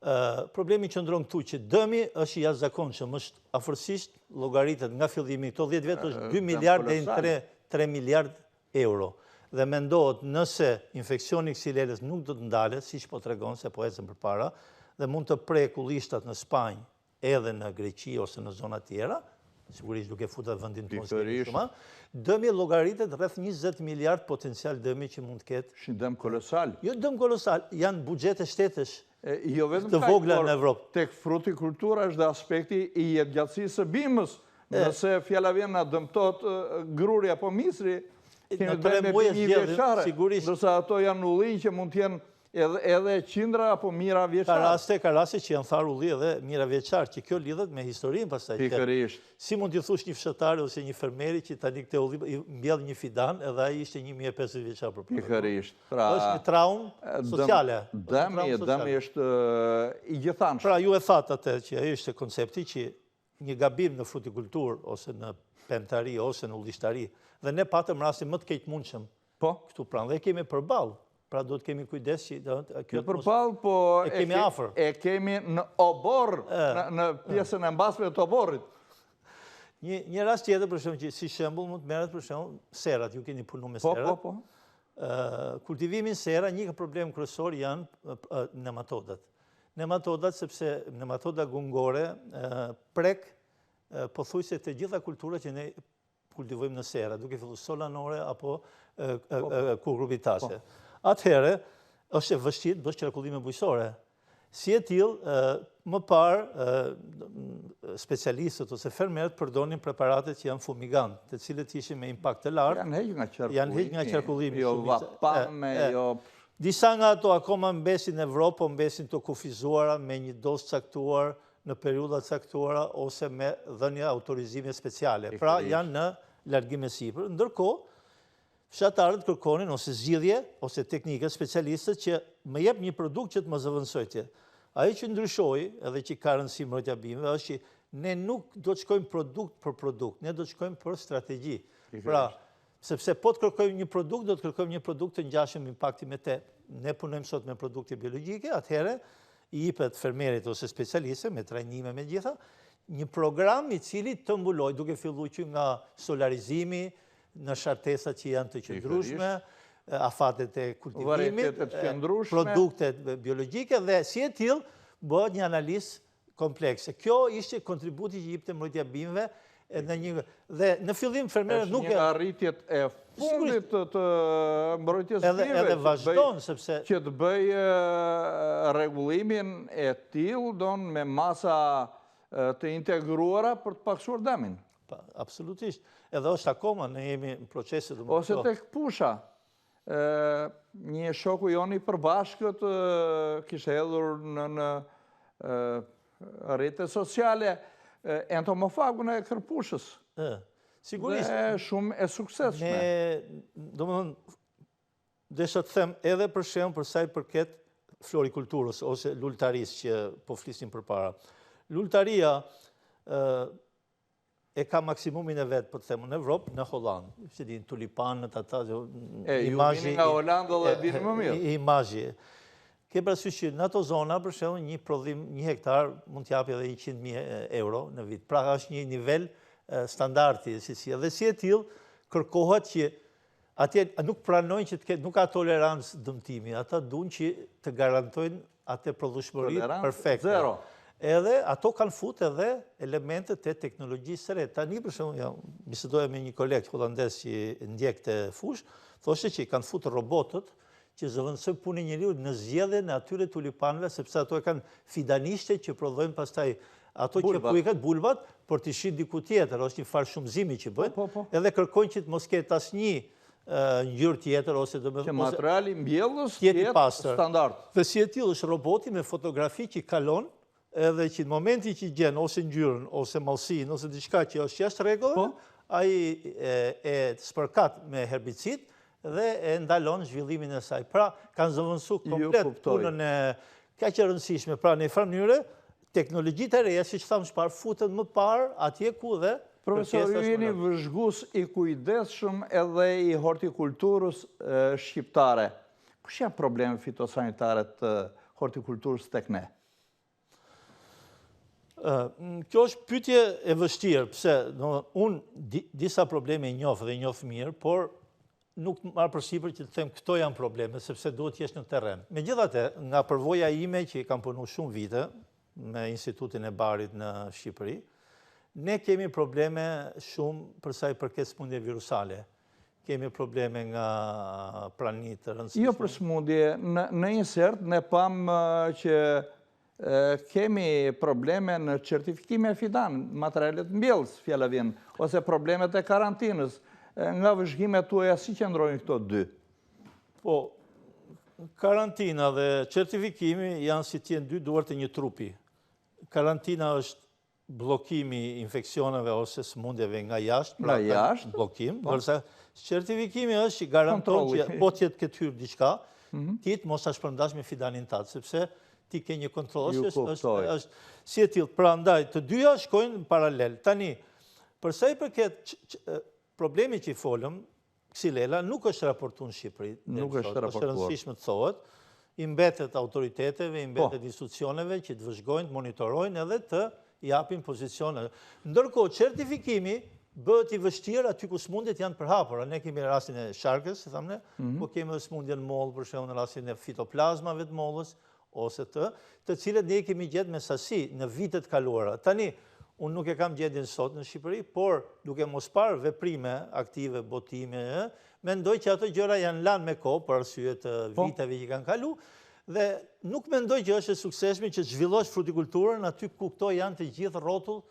Ë problemi qëndron këtu që dëmi është i jashtëzakonshëm, është afërsisht llogaritet nga fillimi këto 10 vjet është 2 miliard deri në 3 3 miliard euro. Dhe mendohet nëse infeksioni i ksilelës nuk do të ndalet, siç po tregon se po ecën përpara, dhe mund të prekë ullishtat në Spanjë edhe në Greqi ose në zona tjera, sigurisht duke futur vendin tonë si shumë, dëmi llogaritet rreth 20 miliard potencial dëmi që mund të ketë. Është një dëm kolosal. Jo dëm kolosal, janë buxhete shtetesh jo vetëm të vogla në Evropë. Tek frutikultura është dhe aspekti i jetëgjatësisë së bimës. Nëse fjala vjen na dëmtohet gruri apo misri, kemi të bëjmë me bimë mijëvjeçare, ndërsa ato janë ullinj që mund të jenë edhe edhe qindra apo mijëra vjeçare. Ka raste, ka raste që janë tharë ulli edhe mijëra vjeçar, që kjo lidhet me historinë pastaj. Pikërisht. Si mund t'i thush një fshatari ose një fermeri që tani këtë ulli i mbjell një fidan edhe ai ishte 1500 vjeçar përpara. Pikërisht. Pra, është një traumë sociale. Dëmi, dëmi është i gjithanshëm. Pra ju e thatë atë që ajo ishte koncepti që një gabim në frutikulturë ose në pemtari ose në ullishtari dhe ne patëm rastin më të keq mundshëm po këtu pranë dhe e kemi përballë. Pra duhet kemi kujdes që do të kjo përballë, po e kemi afër. E kemi në oborr, në, në pjesën e mbasme të oborrit. Një një rast tjetër për shembull që si shembull mund të merret për shembull serat, ju keni punu me po, serat. Po, po, po. Kultivimi në sera, një problem kryesor janë nematodat. Nematodat, sepse nematoda gungore prek pothuajse të gjitha kulturat që ne kultivojmë në sera, duke fillu solanore apo po. kukurbitase. Po. Atëherë, është e vështirë të bësh qarkullime bujqësore. Si e tillë, më parë, specialistët ose fermerët përdornin preparatet që janë fumigant, të cilët ishin me impakt të lartë. Janë heq nga qarkullimi. Janë heq nga qarkullimi. Jo vapame, jo... Disa nga ato akoma mbesin në Evropë, po mbesin të kufizuara me një dozë caktuar, në periudha caktuara ose me dhënie autorizime speciale. Pra janë në largim e sipër. Ndërkohë, fshatarët kërkonin ose zgjidhje ose teknike specialistët që më jep një produkt që të më zëvendësojë tjetër. Ajo që ndryshoi edhe që ka rëndësi mbrojtja bimëve është që ne nuk do të shkojmë produkt për produkt, ne do të shkojmë për strategji. Pra, Sepse po të kërkojmë një produkt, do të kërkojmë një produkt të ngjashëm impakti me te. Ne punojmë sot me produkte biologjike, atëherë i jepet fermerit ose specialiste, me trajnime me gjitha, një program i cili të mbulojë, duke fillu që nga solarizimi, në shartesat që janë të qëndrueshme, afatet e kultivimit, produktet biologjike dhe si e tillë bëhet një analizë komplekse. Kjo ishte kontributi që jipte mbrojtja bimëve në një dhe në fillim fermerët nuk e arritjet e fundit të, të mbrojtjes bimëve. Edhe edhe vazhdon sepse që të bëjë rregullimin e tillë don me masa të integruara për të pakësuar dëmin. Pa, absolutisht. Edhe është akoma ne jemi në procese të Ose tek pusha. Një shoku jonë i përbashkët kishte hedhur në në rrjete sociale entomofagun e kërpushës. Sigurisht. Dhe shumë e suksesshme. Ne, domethënë, desha të them edhe për shembull për sa i përket florikulturës ose lultarisë që po flisnim përpara. Lultaria e ka maksimumin e vet, po të them, në Evropë, në Hollandë. Se din tulipanët ata, e, imazhi nga Holanda dhe e dini më mirë. Imazhi. Ke parasysh që në ato zona, për shembull, një prodhim, një hektar mund të japi edhe 100.000 euro në vit. Pra është një nivel standardi, si si. Dhe si e tillë, kërkohet që Atje nuk pranojnë që të ketë, nuk ka tolerancë dëmtimi, ata duan që të garantojnë atë prodhueshmëri perfekte. Zero. Edhe ato kanë fut edhe elementet e teknologjisë së re. Tani për shembull, ja, bisedoja me një koleg holandez që ndjek këtë fushë, thoshte që kanë fut robotët që zëvendësojnë punën e njeriut në zgjedhjen e atyre tulipanëve, sepse ato e kanë fidanishte që prodhojnë pastaj ato që puikat, bulbat, për t'i shit diku tjetër, është një farë shumëzimi që bëjnë, po, po, po. edhe kërkojnë që të mos ketë asnjë ngjyrë tjetër, ose do me... Që materiali mbjellës të jetë standard. Dhe si e tillë është roboti me fotografi që kalon, edhe që në momentin që gjen ose ngjyrën, ose malësinë, ose diçka që është jashtë rregullave, po. ai e spërkat me herbicid, dhe e ndalon zhvillimin e saj. Pra, kanë zëvendësu komplet punën e kaq e rëndësishme. Pra, në një farë mënyre, teknologjitë e reja, siç thamë më parë, futen më parë atje ku dhe Profesor, ju jeni vëzhgues i kujdesshëm edhe i hortikulturës shqiptare. Kush janë problemet fitosanitare të hortikulturës tek ne? Kjo është pyetje e vështirë, pse unë disa probleme i njoh dhe i njoh mirë, por nuk marr përsipër që të them këto janë probleme, sepse duhet të jesh në terren. Megjithatë, nga përvoja ime që i kam punu shumë vite me Institutin e Barit në Shqipëri, ne kemi probleme shumë përsa i përket sëmundje virusale. Kemi probleme nga prani të rëndësishme. Jo për sëmundje, në insert ne pamë që kemi probleme në certifikime e fidan, materialet mbjellës, fjala vjen, ose problemet e karantinës. Nga vëzhgimet tuaja, si qëndrojnë këto dy? Po, karantina dhe certifikimi janë si të jenë dy duart e një trupi. Karantina është bllokimi i infeksioneve ose sëmundjeve nga jashtë, pra nga jashtë, bllokim, po. ndërsa certifikimi është që garanton që po të jetë ketë hyrë diçka, mhm. ti të mos ta shpërndash me fidanin tat, sepse ti ke një kontroll, është, është, është si e tillë. Prandaj të dyja shkojnë në paralel. Tani, për sa i përket problemi që i folëm, Ksilela nuk është raportu në Shqipëri. Nuk është raportuar. Është e rëndësishme të thohet. I mbetet autoriteteve, i mbetet po. institucioneve që të vëzhgojnë, të monitorojnë edhe të japin pozicione. Ndërkohë, certifikimi bëhet i vështirë aty ku sëmundjet janë përhapura. Ne kemi rastin e sharkës, si thamë ne, mhm. po kemi edhe sëmundjen mollë, për shembull në rastin e fitoplazmave të mollës, ose të, të cilët ne i kemi gjetë me sasi në vitet kaluara. Tani, unë nuk e kam gjendjen sot në Shqipëri, por duke mos parë veprime aktive, botime, mendoj që ato gjëra janë lanë me kohë për arsye të po. viteve që kanë kalu, dhe nuk mendoj që është e suksesshme që të zhvillosh frutikulturën aty ku këto janë të gjithë rrotull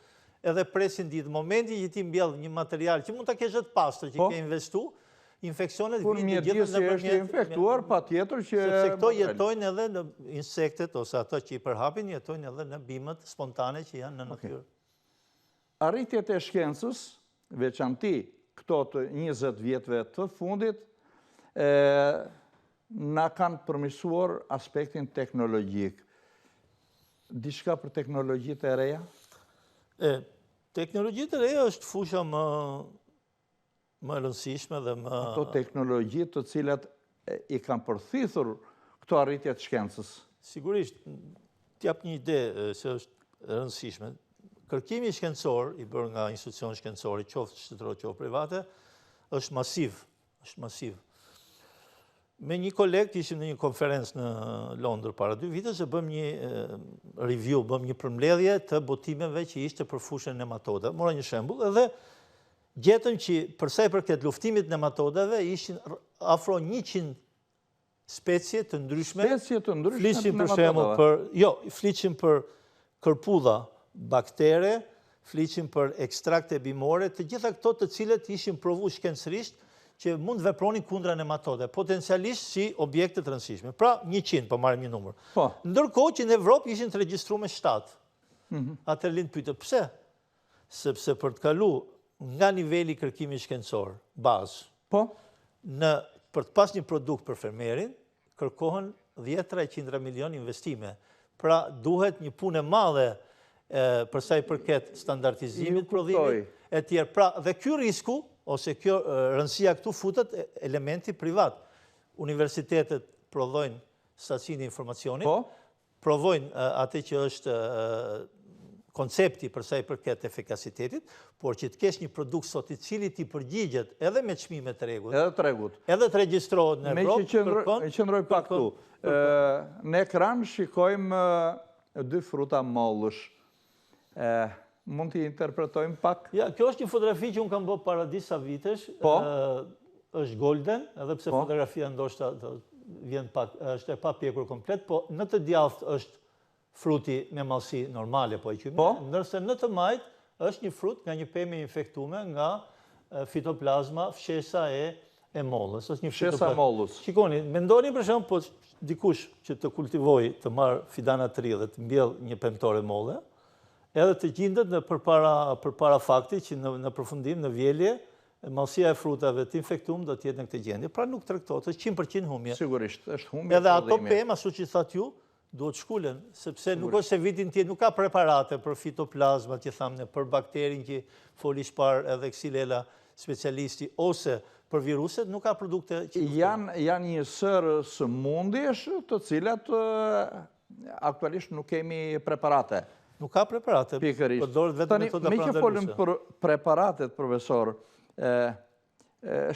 edhe presin ditë. Momenti që ti mbjell një material që mund ta kesh të pastër që po. ke investu, infeksionet vijnë të gjitha nëpërmjet... Kur mjedisi është infektuar, patjetër që... Sepse këto jetojnë edhe në insektet, ose ato që i përhapin, jetojnë edhe në bimët spontane që janë në natyrë. Arritjet e shkencës, veçanti këto të 20 vjetëve të fundit, na kanë përmirësuar aspektin teknologjik. Diçka për teknologjitë e reja? E, teknologjitë e reja është fusha më më e rëndësishme dhe më... Ato teknologji të cilat i kanë përthithur këto arritje të shkencës. Sigurisht, t'jap një ide se është e rëndësishme. Kërkimi shkencor i bërë nga institucione shkencore, qoftë shtetërore, qoftë private, është masiv, është masiv. Me një koleg ishim në një konferencë në Londër para dy vitesh e bëmë një review, bëmë një përmbledhje të botimeve që ishte për fushën e nematodave. Mora një shembull edhe Gjetëm që për sa i përket luftimit nematodave ishin afro 100 specie të ndryshme. Specie të ndryshme të nematodave. Për shembull për, jo, flisim për kërpudha, baktere, flisim për ekstrakte bimore, të gjitha këto të cilët ishin provu shkencërisht që mund të vepronin kundra nematodave, potencialisht si objekte të rëndësishme. Pra, 100, po marrim një numër. Po. Ndërkohë që në Evropë ishin të regjistrume 7. Mhm. Atëherë lind pyetja, pse? Sepse për të kalu nga niveli i kërkimit shkencor, bazë, po, në për të pas një produkt për fermerin, kërkohen dhjetra e qindra milion investime. Pra duhet një punë e madhe për sa i përket standardizimit, prodhimit e tjerë. Pra dhe ky risku ose kjo rëndësia këtu futet elementi privat. Universitetet prodhojnë sasinë e informacionit, po. provojnë atë që është koncepti për sa i përket efikasitetit, por që të kesh një produkt sot i cili t'i përgjigjet edhe me çmime tregut. Edhe tregut. Edhe të regjistrohet në Evropë. Me që qëndroj pak këtu. Në ekran shikojmë dy fruta mollësh. Mund t'i interpretojmë pak? Ja, kjo është një fotografi që unë kam bërë para disa vitesh. Po. Është golden, edhe pse po. fotografia ndoshta vjen pak, është e papjekur komplet, po në të djathtë është fruti me madhësi normale, po e quajmë, po. ndërsa në të majtë është një frut nga një pemë e infektume nga fitoplazma, fshesa e e mollës, është një fshesa e mollës. Shikoni, mendoni për shembull, po dikush që të kultivojë, të marrë fidana të ri dhe të mbjellë një pemtore molle, edhe të gjindet në përpara përpara faktit që në në përfundim në vjelje Madhësia e frutave të infektum do të jetë në këtë gjendje. Pra nuk tregtohet, është 100% humbje. Sigurisht, është humbje. Edhe ato pemë, ashtu që thatë ju, duhet shkulen, sepse nuk është se vitin tjetër, nuk ka preparate për fitoplazma që thamë ne, për bakterin që foli parë edhe Xylella specialisti, ose për viruset, nuk ka produkte që janë, janë një sërë sëmundjesh të cilat aktualisht nuk kemi preparate. Nuk ka preparate, Pikërisht. përdoret vetëm metoda Tani, meqë folëm për preparatet, profesor,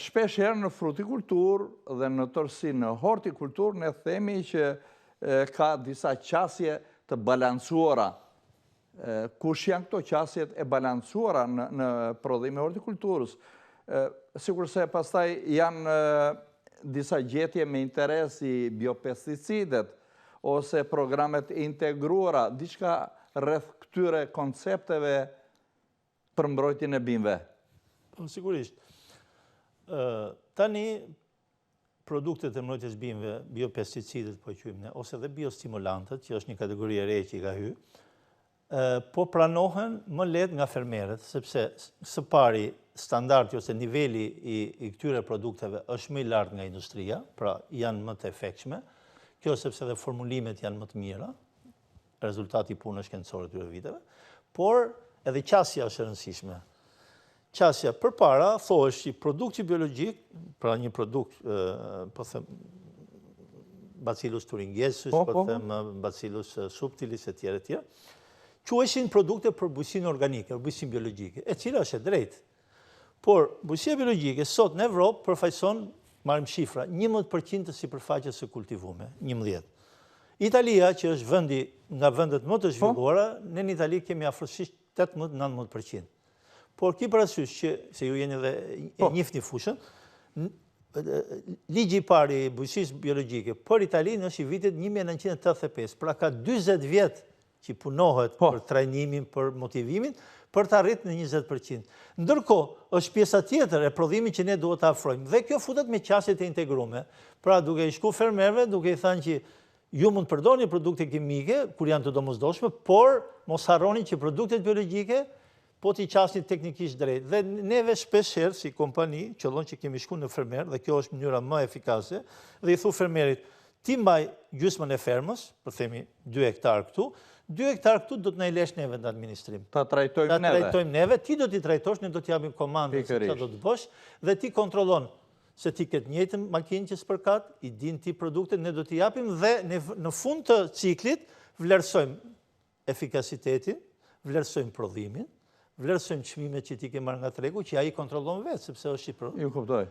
shpesh herë në frutikulturë dhe në tërësi në hortikulturë, ne themi që ka disa qasje të balancuara. Kush janë këto qasjet e balancuara në, në prodhimin e hortikulturës? Sikurse pastaj janë disa gjetje me interes si biopesticidet, ose programet e integruara, diçka rreth këtyre koncepteve për mbrojtjen e bimëve. Po, sigurisht. Tani, produktet e mbrojtjes bimëve, biopesticidet, po e quajmë ne, ose dhe biostimulantët, që është një kategori e re që i ka hy, po pranohen më lehtë nga fermerët, sepse së pari standardi ose niveli i, i këtyre produkteve është më i lartë nga industria, pra janë më të efektshme. Kjo sepse dhe formulimet janë më të mira, rezultati i punës shkencore të këtyre viteve, por edhe qasja është e rëndësishme. Qasja përpara thohesh që produkti biologjik, pra një produkt, po them Bacillus thuringiensis, po, po, po them Bacillus subtilis e tjerë e tjerë, quheshin produkte për bujqësinë organike, për bujqësinë biologjike, e cila është e drejtë. Por bujqësia biologjike sot në Evropë përfaqëson, marrim shifra, 11% të sipërfaqes së kultivume, 11. Italia, që është vendi nga vendet më të po. zhvilluara, ne në Itali kemi afërsisht 18-19%. Por ki parasysh që, se ju jeni dhe e po. njihni fushën, ligji i parë i bujqësisë biologjike për Italinë është i vitit 1985, pra ka 40 vjet që punohet po. për trajnimin, për motivimin, për të arrit në 20%. Ndërkohë, është pjesa tjetër e prodhimit që ne duhet të afrojmë. Dhe kjo futet me qasjet e integrume. Pra, duke i shku fermerëve, duke i thënë që ju mund të përdorni produkte kimike, kur janë të domosdoshme, por mos harroni që produktet biologjike po t'i qasni teknikisht drejt. Dhe neve shpesh herë si kompani, qëllon që kemi shku në fermer, dhe kjo është mënyra më efikase, dhe i thu fermerit, ti mbaj gjysmën e fermës, po themi 2 hektar këtu, 2 hektar këtu do të na i lesh neve në administrim. Ta trajtojmë neve. Ta trajtojmë neve, ti do t'i trajtosh, ne do t'i japim komandën se çfarë do të bësh, dhe ti kontrollon se ti ke të njëjtën makinë që spërkat, i din ti produktet, ne do t'i japim dhe në fund të ciklit vlerësojmë efikasitetin, vlerësojmë prodhimin, vlerësojmë çmimet që ti ke marrë nga tregu, që ai kontrollon vetë, sepse është i prodhim. Ju kuptoj.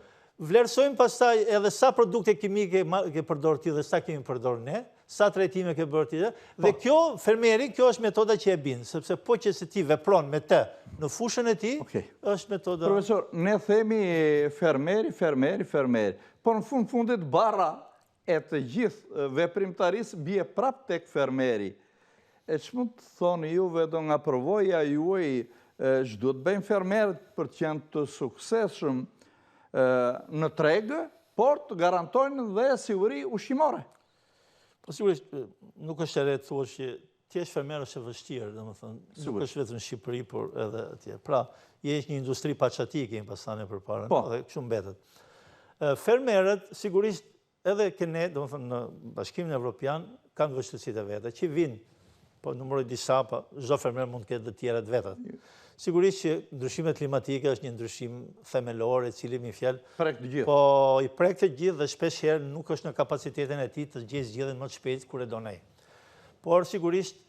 Vlerësojmë pastaj edhe sa produkte kimike ke përdorë ti dhe sa kemi përdorë ne, sa trajtime ke bërë ti dhe, dhe po. kjo, fermeri, kjo është metoda që e bind, sepse po që se ti vepron me të në fushën e tij, është metoda... Profesor, ne themi fermeri, fermeri, fermeri, por në fund fundit barra e të gjithë veprimtarisë bie prapë tek fermeri. E ç'mund të thoni juve do nga përvoja juaj, ç'duhet të bëjnë fermerët për të qenë të suksesshëm në treg, por të garantojnë dhe siguri ushqimore? Po sigurisht, nuk është e re të thuash që të jesh fermer është e vështirë, domethënë, nuk është vetëm në Shqipëri, por edhe atje. Pra, je një industri pa çati, kemi pas thënë përpara, po. dhe kështu mbetet. Fermerët, sigurisht, edhe ke ne, domethënë, në Bashkimin Evropian, kanë vështirësitë e veta, që vijnë, po numëroj disa, po çdo fermer mund të ketë dhe tjera të vetat. Sigurisht që ndryshimet klimatike është një ndryshim themelor, e cili me një fjalë... Prek të gjithë. Po, i prek të gjithë dhe shpesh herë nuk është në kapacitetin e tij të gjejë zgjidhjen më të shpejtë kur e don ai. Por sigurisht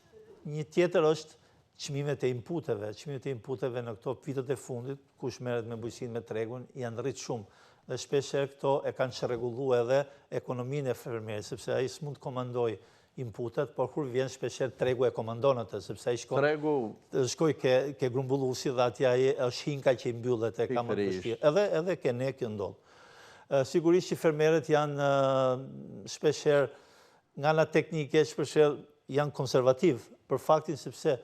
një tjetër është çmimet e inputeve. Çmimet e inputeve në këto vitet e fundit, kush merret me bujqësinë me tregun, janë rritë shumë. Dhe shpesh herë këto e kanë çrregullu edhe ekonominë e fermerit, sepse ai s'mund të komandojë inputet, por kur vjen shpesh herë tregu e komandon atë, sepse ai shkon tregu shkoi ke ke grumbulluesi dhe atje ai është hinka që i mbyllet e ka më të vështirë. Edhe edhe ke ne kjo ndodh. Sigurisht që fermerët janë shpesh herë Nga ana teknike, shpeshherë janë konservativ, për faktin sepse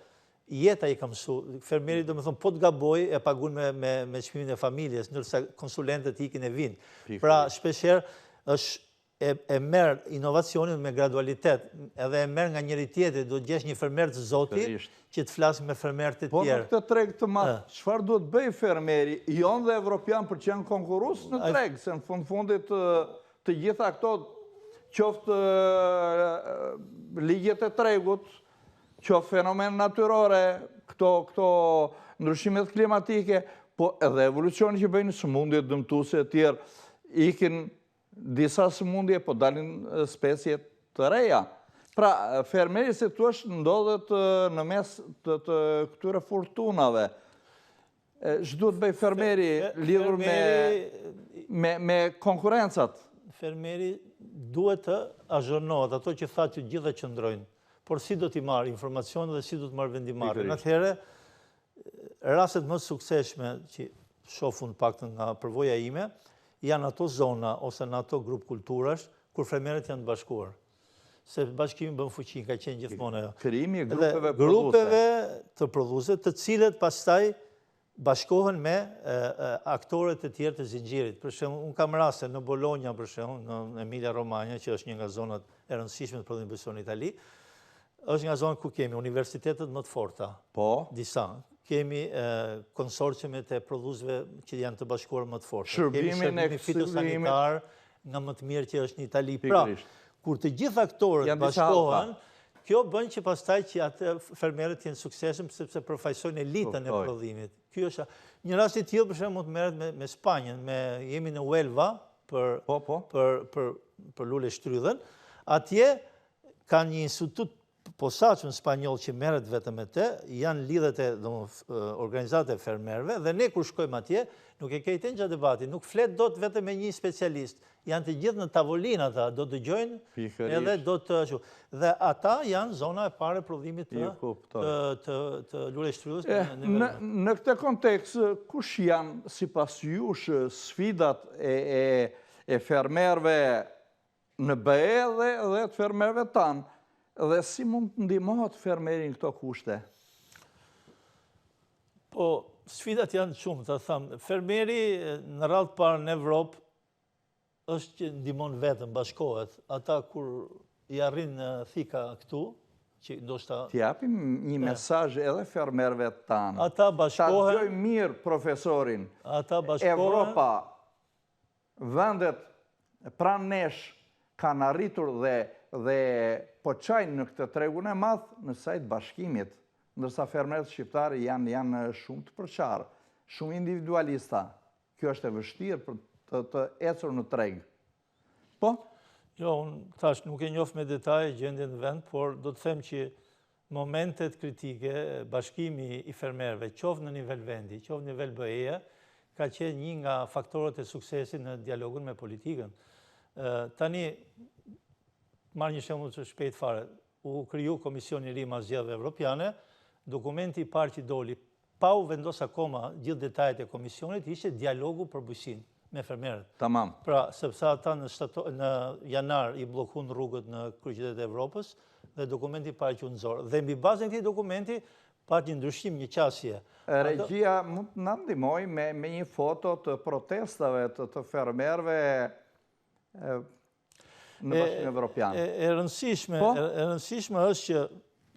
jeta i ka mësu. Fermeri, domethënë, po të gabojë, e pagun me, me, me çmimin e familjes, ndërsa konsulentët ikin e vijnë. Pra, shpeshherë është E, e merr inovacionin me gradualitet, edhe e merr nga njëri tjetri, do të gjesh një fermer të zoti që të flasë me fermerë të po, tjerë. Po në këtë treg të madh, çfarë duhet bëjë fermeri, jonë dhe evropian për të qenë konkurrues në treg, se në fund fundit të gjitha këto qoftë ligjet e tregut, qoftë fenomene natyrore, këto, këto ndryshimet klimatike, po edhe evolucioni që bëjnë sëmundjet dëmtuese e tjerë, ikin disa sëmundje, po dalin specie të reja. Pra, fermeri si të thuash ndodhet në mes të, të këtyre furtunave. Ç'duhet bëjë fermeri lidhur me, me, me konkurrencat? Fermeri duhet të azhurnohet, ato që thatë të gjitha qëndrojnë, por si do t'i marrë informacion dhe si do të marrë vendimmarrjen. Atëherë, rastet më të suksesshme që shoh unë paktën nga përvoja ime, janë ato zona ose në ato grup kulturash kur fermerët janë të bashkuar. Se bashkimi bën fuqinë, ka qenë gjithmonë ajo. Krijimi i grupeve prodhuese. Grupeve të prodhuese, të cilët pastaj bashkohen me aktorët e tjerë të zinxhirit. Për shembull, unë kam raste në Bologna, për shembull, në Emilia Romagna, që është një nga zonat e rëndësishme të prodhimit bujqësor në Itali, është nga zonat ku kemi universitetet më të forta. Po. Disa. Kemi konsorciumet e prodhuesve që janë të bashkuar më të forta. Shërbimin e fitosanitar nga më të mirë që është në Itali. Pra, kur të gjithë aktorët bashkohen, kjo bën që pastaj që atë fermerët të jenë suksesshëm sepse përfaqësojnë elitën e prodhimit. Ky është një rast i tillë për shembull mund të merret me me Spanjën, me jemi në Huelva për po, po. për për për luleshtrydhen. Atje ka një institut posaçëm spanjoll që merret vetëm me të, janë lidhjet e organizatat e fermerëve dhe ne kur shkojmë atje, nuk e ke idenë ça debati, nuk flet dot vetëm me një specialist, janë të gjithë në tavolinë ata, do të dëgjojnë edhe do të ashtu. Dhe ata janë zona e parë e prodhimit të të të luleshtrydhës në në në këtë kontekst kush janë sipas jush sfidat e e e fermerëve në BE dhe dhe të fermerëve tanë dhe si mund të ndihmohet fermeri në këto kushte? Po, sfidat janë shumë, ta them. Fermeri në radhë të parë në Evropë është që ndihmon veten, bashkohet. Ata kur i arrin thika këtu, që ndoshta... T'i japim një mesazh edhe fermerëve tanë. Ata bashkohen... Ta dëgjojë mirë profesorin. Ata bashkohen... Evropa Vendet pranë nesh kanë arritur dhe dhe po çajnë në këtë tregun e madh në sajë të bashkimit, ndërsa fermerët shqiptarë janë janë shumë të përçarë, shumë individualista. Kjo është e vështirë për të të ecur në treg. Po? Jo, unë tash nuk e njoh me detaje gjendjen në vend, por do të them që momentet kritike, bashkimi i fermerëve, qoftë në nivel vendi, qoftë në nivel BE-je, ka qenë një nga faktorët e suksesit në dialogun me politikën. Tani, marr një shembull të shpejtë fare, u kriju Komisioni i ri mas zgjedhjeve evropiane, dokumenti i parë që doli Pa u vendos akoma gjithë detajet e komisionit, ishte dialogu për bujqësinë me fermerët. Tamam. Pra, sepse ata në shtator, në janar i bllokun rrugët në kryeqytetet e Evropës dhe dokumenti i parë që u nxor. Dhe mbi bazën e këtij dokumenti pat një ndryshim, një qasje. Regjia mund të na ndihmojë me me një foto të protestave të të fermerëve në Bashkimin Evropian. E rëndësishme, po? e rëndësishme është që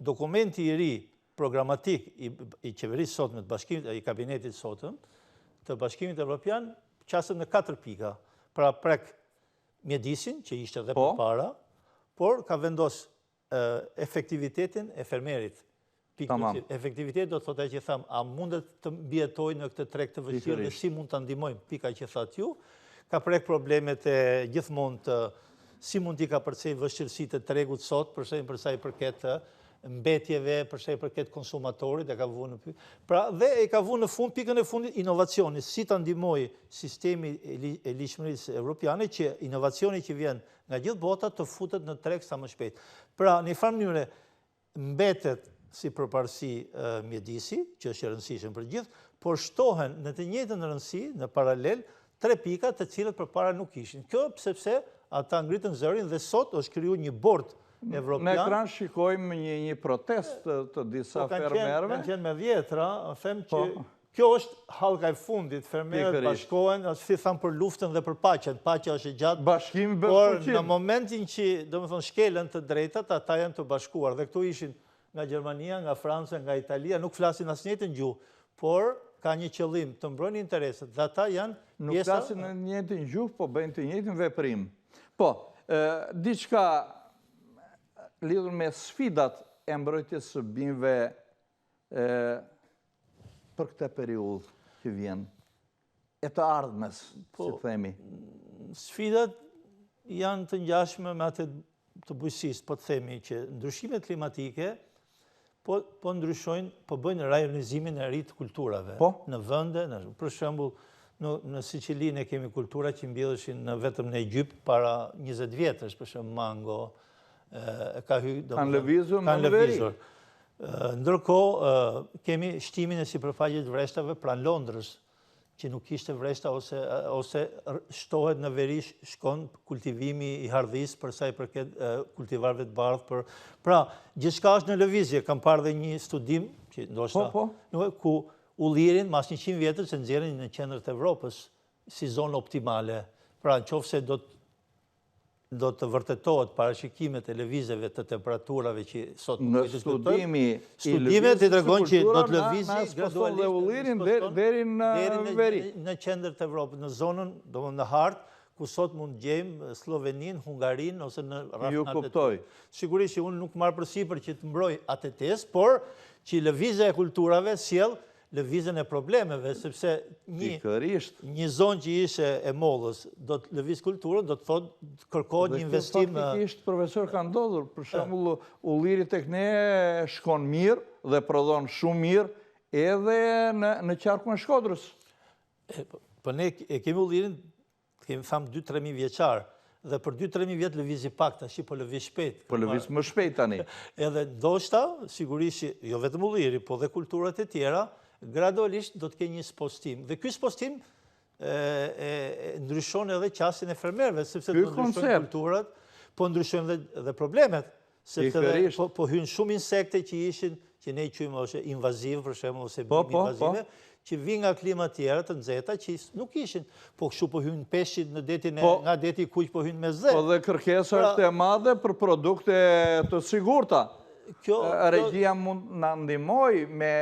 dokumenti i ri programatik i, i qeverisë sotme të bashkimit, i kabinetit sotëm, të Bashkimit Evropian, qaset në katër pika. Pra prek mjedisin, që ishte dhe po. përpara, por ka vendos efektivitetin e fermerit. Tamam. Efektivitet do të thotë që thamë, a mundet të mbijetojë në këtë treg të vështirë dhe si mund ta ndihmojmë, pika që thatë ju, ka prek problemet e gjithmonë të si mund t'i kapërcejë vështirësitë e tregut sot, për shembull për sa i përket mbetjeve, për sa i përket konsumatorit, e ka vunë në pyetje. Pra, dhe e ka vunë në fund, pikën e fundit, inovacioni, si ta ndihmojë sistemi e ligjshmërisë evropiane, që inovacioni që vjen nga gjithë bota të futet në treg sa më shpejt. Pra, në një farë mënyre, mbetet si përparësi mjedisi, që është i rëndësishëm për gjithë, por shtohen në të njëjtën rëndësi, në paralel, tre pika të cilët përpara nuk ishin. Kjo sepse ata ngritën zërin dhe sot është kriju një bord evropian. Në ekran shikojmë një një protestë të, të disa po, fermerëve. Kanë qenë me dhjetra, them që po. Kjo është hallka e fundit, fermerët bashkohen, si thamë për luftën dhe për paqen, paqja është e gjatë, Bashkimi bën fuqinë. Por në momentin që, domethënë, shkelen të drejtat, ata janë të bashkuar. Dhe këtu ishin nga Gjermania, nga Franca, nga Italia, nuk flasin as njëjtën gjuhë, por ka një qëllim të mbrojnë interesat dhe ata janë pjesa... Nuk flasin në njëjtën gjuhë, po bëjnë të njëjtin veprim. Po, diçka lidhur me sfidat e mbrojtjes së bimëve për këtë periudhë që vjen, e të ardhmes, po, si themi. Sfidat janë të ngjashme me atë të bujqësisë, po të themi që ndryshimet klimatike po, po ndryshojnë, po bëjnë rajonizimin e ri të kulturave. Po? Në vende, në, për shembull, në, në Sicili ne kemi kultura që mbilleshin në vetëm në Egjypt para 20 vjetësh, për shembull mango, e, ka hy, kanë lëvizur në veri. Ndërkohë, kemi shtimin e sipërfaqes vreshtave pranë Londrës, që nuk kishte vreshta ose, ose shtohet në veri shkon kultivimi i hardhisë për sa i përket kultivarëve të bardhë për pra gjithçka është në lëvizje kam parë dhe një studim që ndoshta po, po. nuk ku ullirin mas 100 vjetësh e nxjerrin në qendër të Evropës si zonë optimale pra në qoftë se do të do të vërtetohet parashikimet e lëvizjeve të temperaturave që sot nuk e diskutojmë. Studimet i tregojnë që do të lëvizi gradualisht dhe ullirin deri në veri. Në qendër të Evropës, në zonën, domethënë në hartë, ku sot mund të gjejmë Sloveninë, Hungarinë ose në rrafshnaltët. Ju kuptoj. Sigurisht që unë nuk marr përsipër që të mbroj atë tezë, por që lëvizja e kulturave sjell lëvizjen e problemeve, sepse një, një zonë që ishe e mollës, do të lëviz kulturën, do të thotë kërkohet një investim... Dhe faktikisht, profesor, ka ndodhur, për shembull, ulliri tek ne shkon mirë dhe prodhon shumë mirë edhe në, në qarkun e Shkodrës. Po, po ne e kemi ullirin Kemi thamë 2-3 mijë vjeçar, dhe për 2-3 mijë vjet lëvizi pak, tashi po lëviz shpejt. Po lëviz më shpejt tani. Edhe ndoshta, sigurisht, jo vetëm ulliri, po dhe kulturat e tjera, gradualisht do të kenë një spostim. Dhe ky spostim e ndryshon edhe qasjen e fermerëve, sepse do ndryshojnë kulturat, po ndryshojnë dhe, dhe problemet. Sepse dhe po, po hynë shumë insekte që ishin, që ne i quajmë ose invaziv, për shembull, ose po, bimë po, invazive, po. që vijnë nga klima tjera të nxehta që nuk ishin. Po kështu po hynë peshqit në detin e, po, nga deti i kuq po hynë në Mesdhe. Po dhe kërkesa pra, është e madhe për produkte të sigurta. Kjo, Regjia mund na ndihmojë me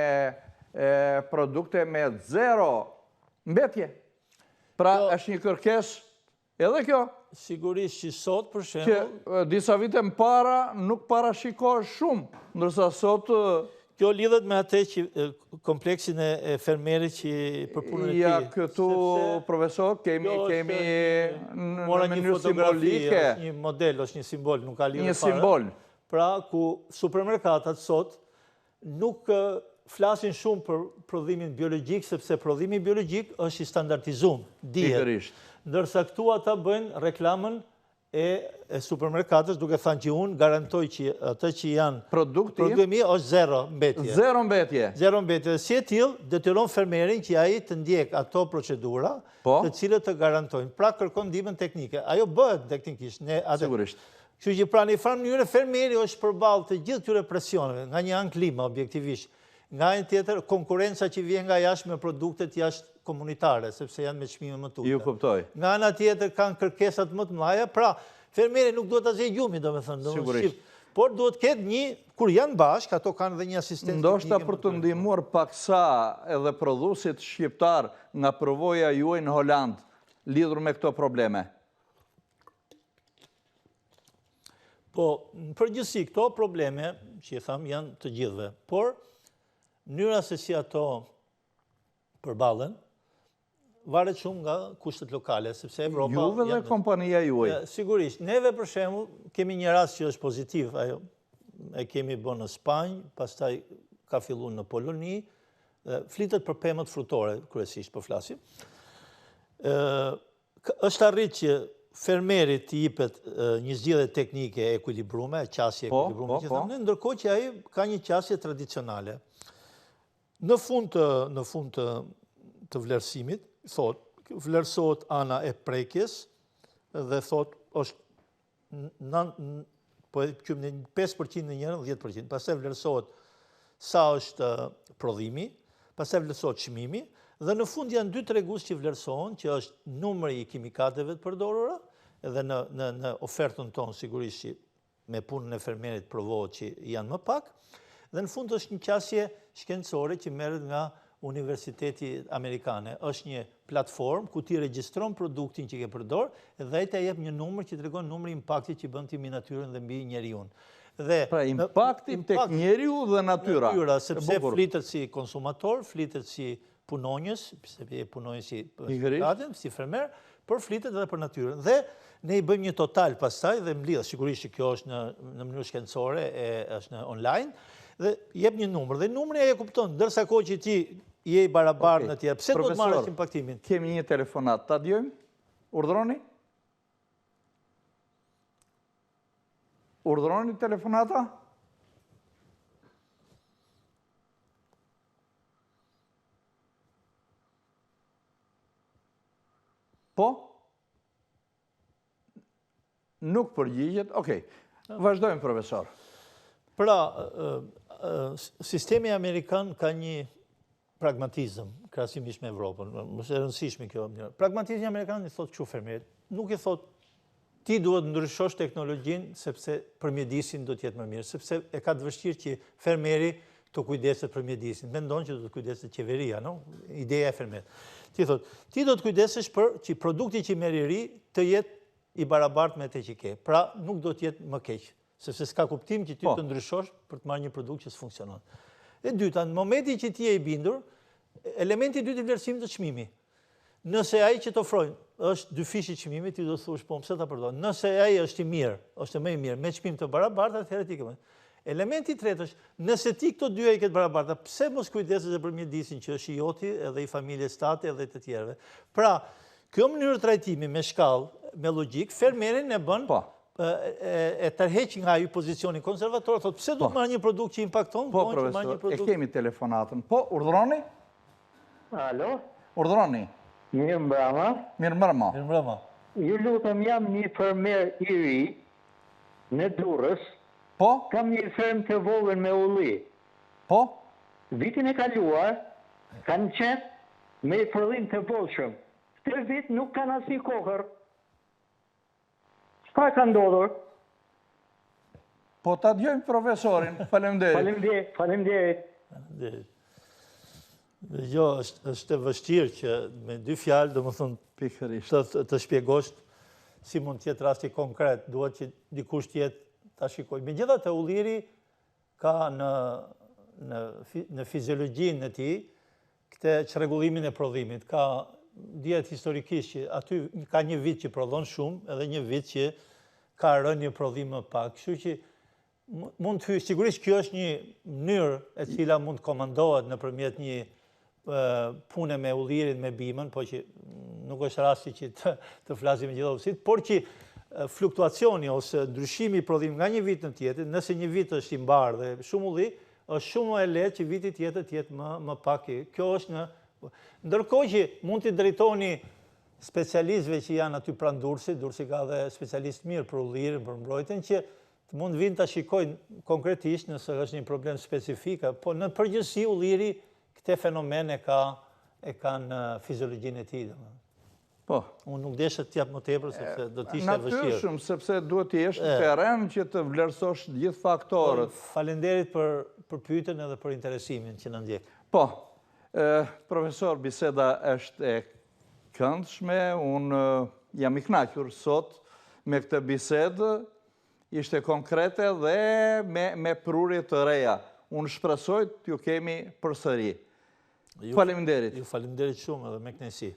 e, produkte me zero mbetje. Pra, është një kërkesë Edhe kjo. Sigurisht që sot, për shembull... Që disa vite më para nuk parashikohej shumë, ndërsa sot... Kjo lidhet me atë që kompleksin e fermerit që për punën e tij. Ja, këtu, profesor, kemi, kemi në mënyrë simbolike. Është një model, është një simbol, nuk ka lidhje fare. Një simbol. Pra, ku supermerkatat sot nuk flasin shumë për prodhimin biologjik, sepse prodhimi biologjik është i standardizum, dihet. Pikërisht. Ndërsa këtu ata bëjnë reklamën e, e supermerkatës duke thënë që unë garantoj që atë që janë produkti produkti mi është zero mbetje. Zero mbetje. Zero mbetje. Dhe si e tillë detyron fermerin që ai të ndjek ato procedura, po. të cilët të garantojnë. Pra kërkon ndihmën teknike. Ajo bëhet teknikisht. Ne atë Sigurisht. Kështu që pra në një farë mënyre fermeri është përballë të gjithë këtyre presioneve, nga një anë klima objektivisht, nga një tjetër konkurrenca që vjen nga jashtë me produktet jashtë komunitare, sepse janë me çmime më të ulëta. Ju kuptoj. Nga ana tjetër kanë kërkesat më të mëdha, pra fermeri nuk duhet ta zejë gjumi, domethënë, domethënë por duhet të ketë një kur janë bashkë, ato kanë dhe një asistencë Ndoshta për të ndihmuar paksa edhe prodhuesit shqiptar nga përvoja juaj në Holandë lidhur me këto probleme. Po, në përgjithësi, këto probleme, që i thamë, janë të gjithëve. Por, mënyra se si ato përballen, varet shumë nga kushtet lokale, sepse Evropa... Juve dhe kompania juaj. Sigurisht, neve për shembull, kemi një rast që është pozitiv, ajo, e kemi bë në Spanjë, pastaj ka fillu në Poloni, flitet për pemët frutore, kryesisht po flasim. Është arrit që fermerit t'i jipet një zgjidhje teknike e ekuilibrume, qasje e po, ekuilibrume, po, që po. thamë, ndërkohë që ai ka një qasje tradicionale. Në fund të, në fund të, të vlerësimit, thot, vlerësohet ana e prekjes dhe thot, është po e quajmë në 5% në njërën, 10%. Pastaj vlerësohet sa është prodhimi, Pastaj vlerësohet çmimi dhe në fund janë dy tregues që vlerësohen, që është numri i kimikateve të përdorura dhe në në në ofertën tonë sigurisht që me punën e fermerit provohet që janë më pak dhe në fund është një qasje shkencore që merret nga Universiteti Amerikane. Është një platformë ku ti regjistron produktin që ke përdor dhe ai ta jep një numër që tregon numri i impaktit që bën ti mbi natyrën dhe mbi njeriun. Dhe pra impakti tek njeriu dhe natyra. Natyra, sepse flitet si konsumator, flitet si punonjës, pse je punonjës si si fermer, por flitet edhe për natyrën. Dhe ne i bëjmë një total pastaj dhe mblidhet, sigurisht që kjo është në në mënyrë shkencore e është në online dhe jep një numër dhe numri ai e kupton, ndërsa kohë që ti je i barabartë në tjerë. Pse do të marrësh impaktimin? Kemi një telefonatë, ta dëgjojmë? Urdhëroni? Urdhëroni telefonata? Po? Nuk përgjigjet, okej. Vazhdojmë, profesor. Pra, sistemi amerikan ka një pragmatizëm, krahasimisht me Evropën, është e rëndësishme kjo. Pragmatizmi amerikan i thotë kështu fermerit, nuk i thotë ti duhet ndryshosh teknologjinë sepse për mjedisin do të jetë më mirë, sepse e ka të vështirë që fermeri të kujdeset për mjedisin. Mendon që do të kujdeset qeveria, no? Ideja e fermerit. Ti thotë, ti do të kujdesesh për që produkti që merr i ri të jetë i barabartë me atë që ke. Pra, nuk do të jetë më keq, sepse s'ka kuptim që ti po. të ndryshosh për të marrë një produkt që s'funksionon. E dyta, në momentin që ti je i bindur, elementi i dytë i vlerësimit është çmimi. Nëse ai që të ofrojnë është dyfishi i çmimit, ti do të thuash po pse ta përdor. Nëse ai është i mirë, është më i mirë, me çmim të barabartë, atëherë ti ke. Elementi i tretë është, nëse ti këto dyja i ke të barabarta, pse mos kujdesesh edhe për mjedisin që është i joti edhe i familjes tate edhe të tjerëve. Pra, kjo mënyrë trajtimi me shkallë, me logjikë, fermerin e bën po. e tërheq nga ai pozicioni konservator, thotë pse do të po. marr një produkt që impakton, po, po profesor, një produkt... e kemi telefonatën. Po, urdhëroni? Alo? Urdhëroni. Mirëmbrëma. Mirëmbrëma. Mirëmbrëma. Ju lutem jam një fermer i ri në Durrës. Po? Kam një fermë të vogël me ulli. Po? Vitin e kaluar kanë qenë me prodhim të bollshëm. Këtë vit nuk kanë asnjë kokërr. Çfarë ka ndodhur? Po ta dëgjojmë profesorin, faleminderit. Faleminderit, faleminderit. Faleminderit. Jo, është, është e vështirë që me dy fjalë, domethënë, pikërisht, të, të shpjegosh si mund të jetë rasti konkret, duhet që dikush të jetë ta shikojë. Megjithatë, ulliri ka në, në, në fiziologjinë e tij, këtë çrregullimin e prodhimit, ka dihet historikisht që aty ka një vit që prodhon shumë edhe një vit që ka rënë një prodhim më pak. Kështu që mund të hyjë, sigurisht kjo është një mënyrë e cila mund të komandohet nëpërmjet një pune me ullirin, me bimën, po që nuk është rasti që të, të flasim me gjithë hollësitë, por që fluktuacioni ose ndryshimi i prodhimit nga një vit në tjetrin, nëse një vit është i mbarë dhe shumë ulli, është shumë më e lehtë që viti tjetër të jetë më më pak. Kjo është në ndërkohë që mund t'i drejtoni specialistëve që janë aty pranë Durrësit, Durrësi ka dhe specialistë mirë për ullirin, për mbrojtjen, që të mund vinë ta shikojnë konkretisht nëse është një problem specifik, po në përgjithësi ulliri këtë fenomen e ka e ka në fiziologjinë e tij, domethënë. Po. Unë nuk desha të jap më tepër, sepse do të ishte e vështirë. Natyrshëm, sepse duhet të jesh në terren që të vlerësosh gjithë faktorët. Po, faleminderit për, për pyetjen edhe për interesimin që na ndjek. Po, profesor, biseda është e këndshme, unë jam i kënaqur sot me këtë bisedë, ishte konkrete dhe me, me prurje të reja. Unë shpresoj t'ju kemi përsëri. Faleminderit. Ju faleminderit shumë edhe me kënaqësi.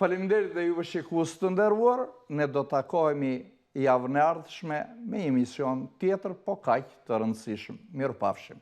Faleminderit dhe juve shikues të nderuar, ne do takohemi javën e ardhshme me emision tjetër po kaq të rëndësishëm. Mirupafshim.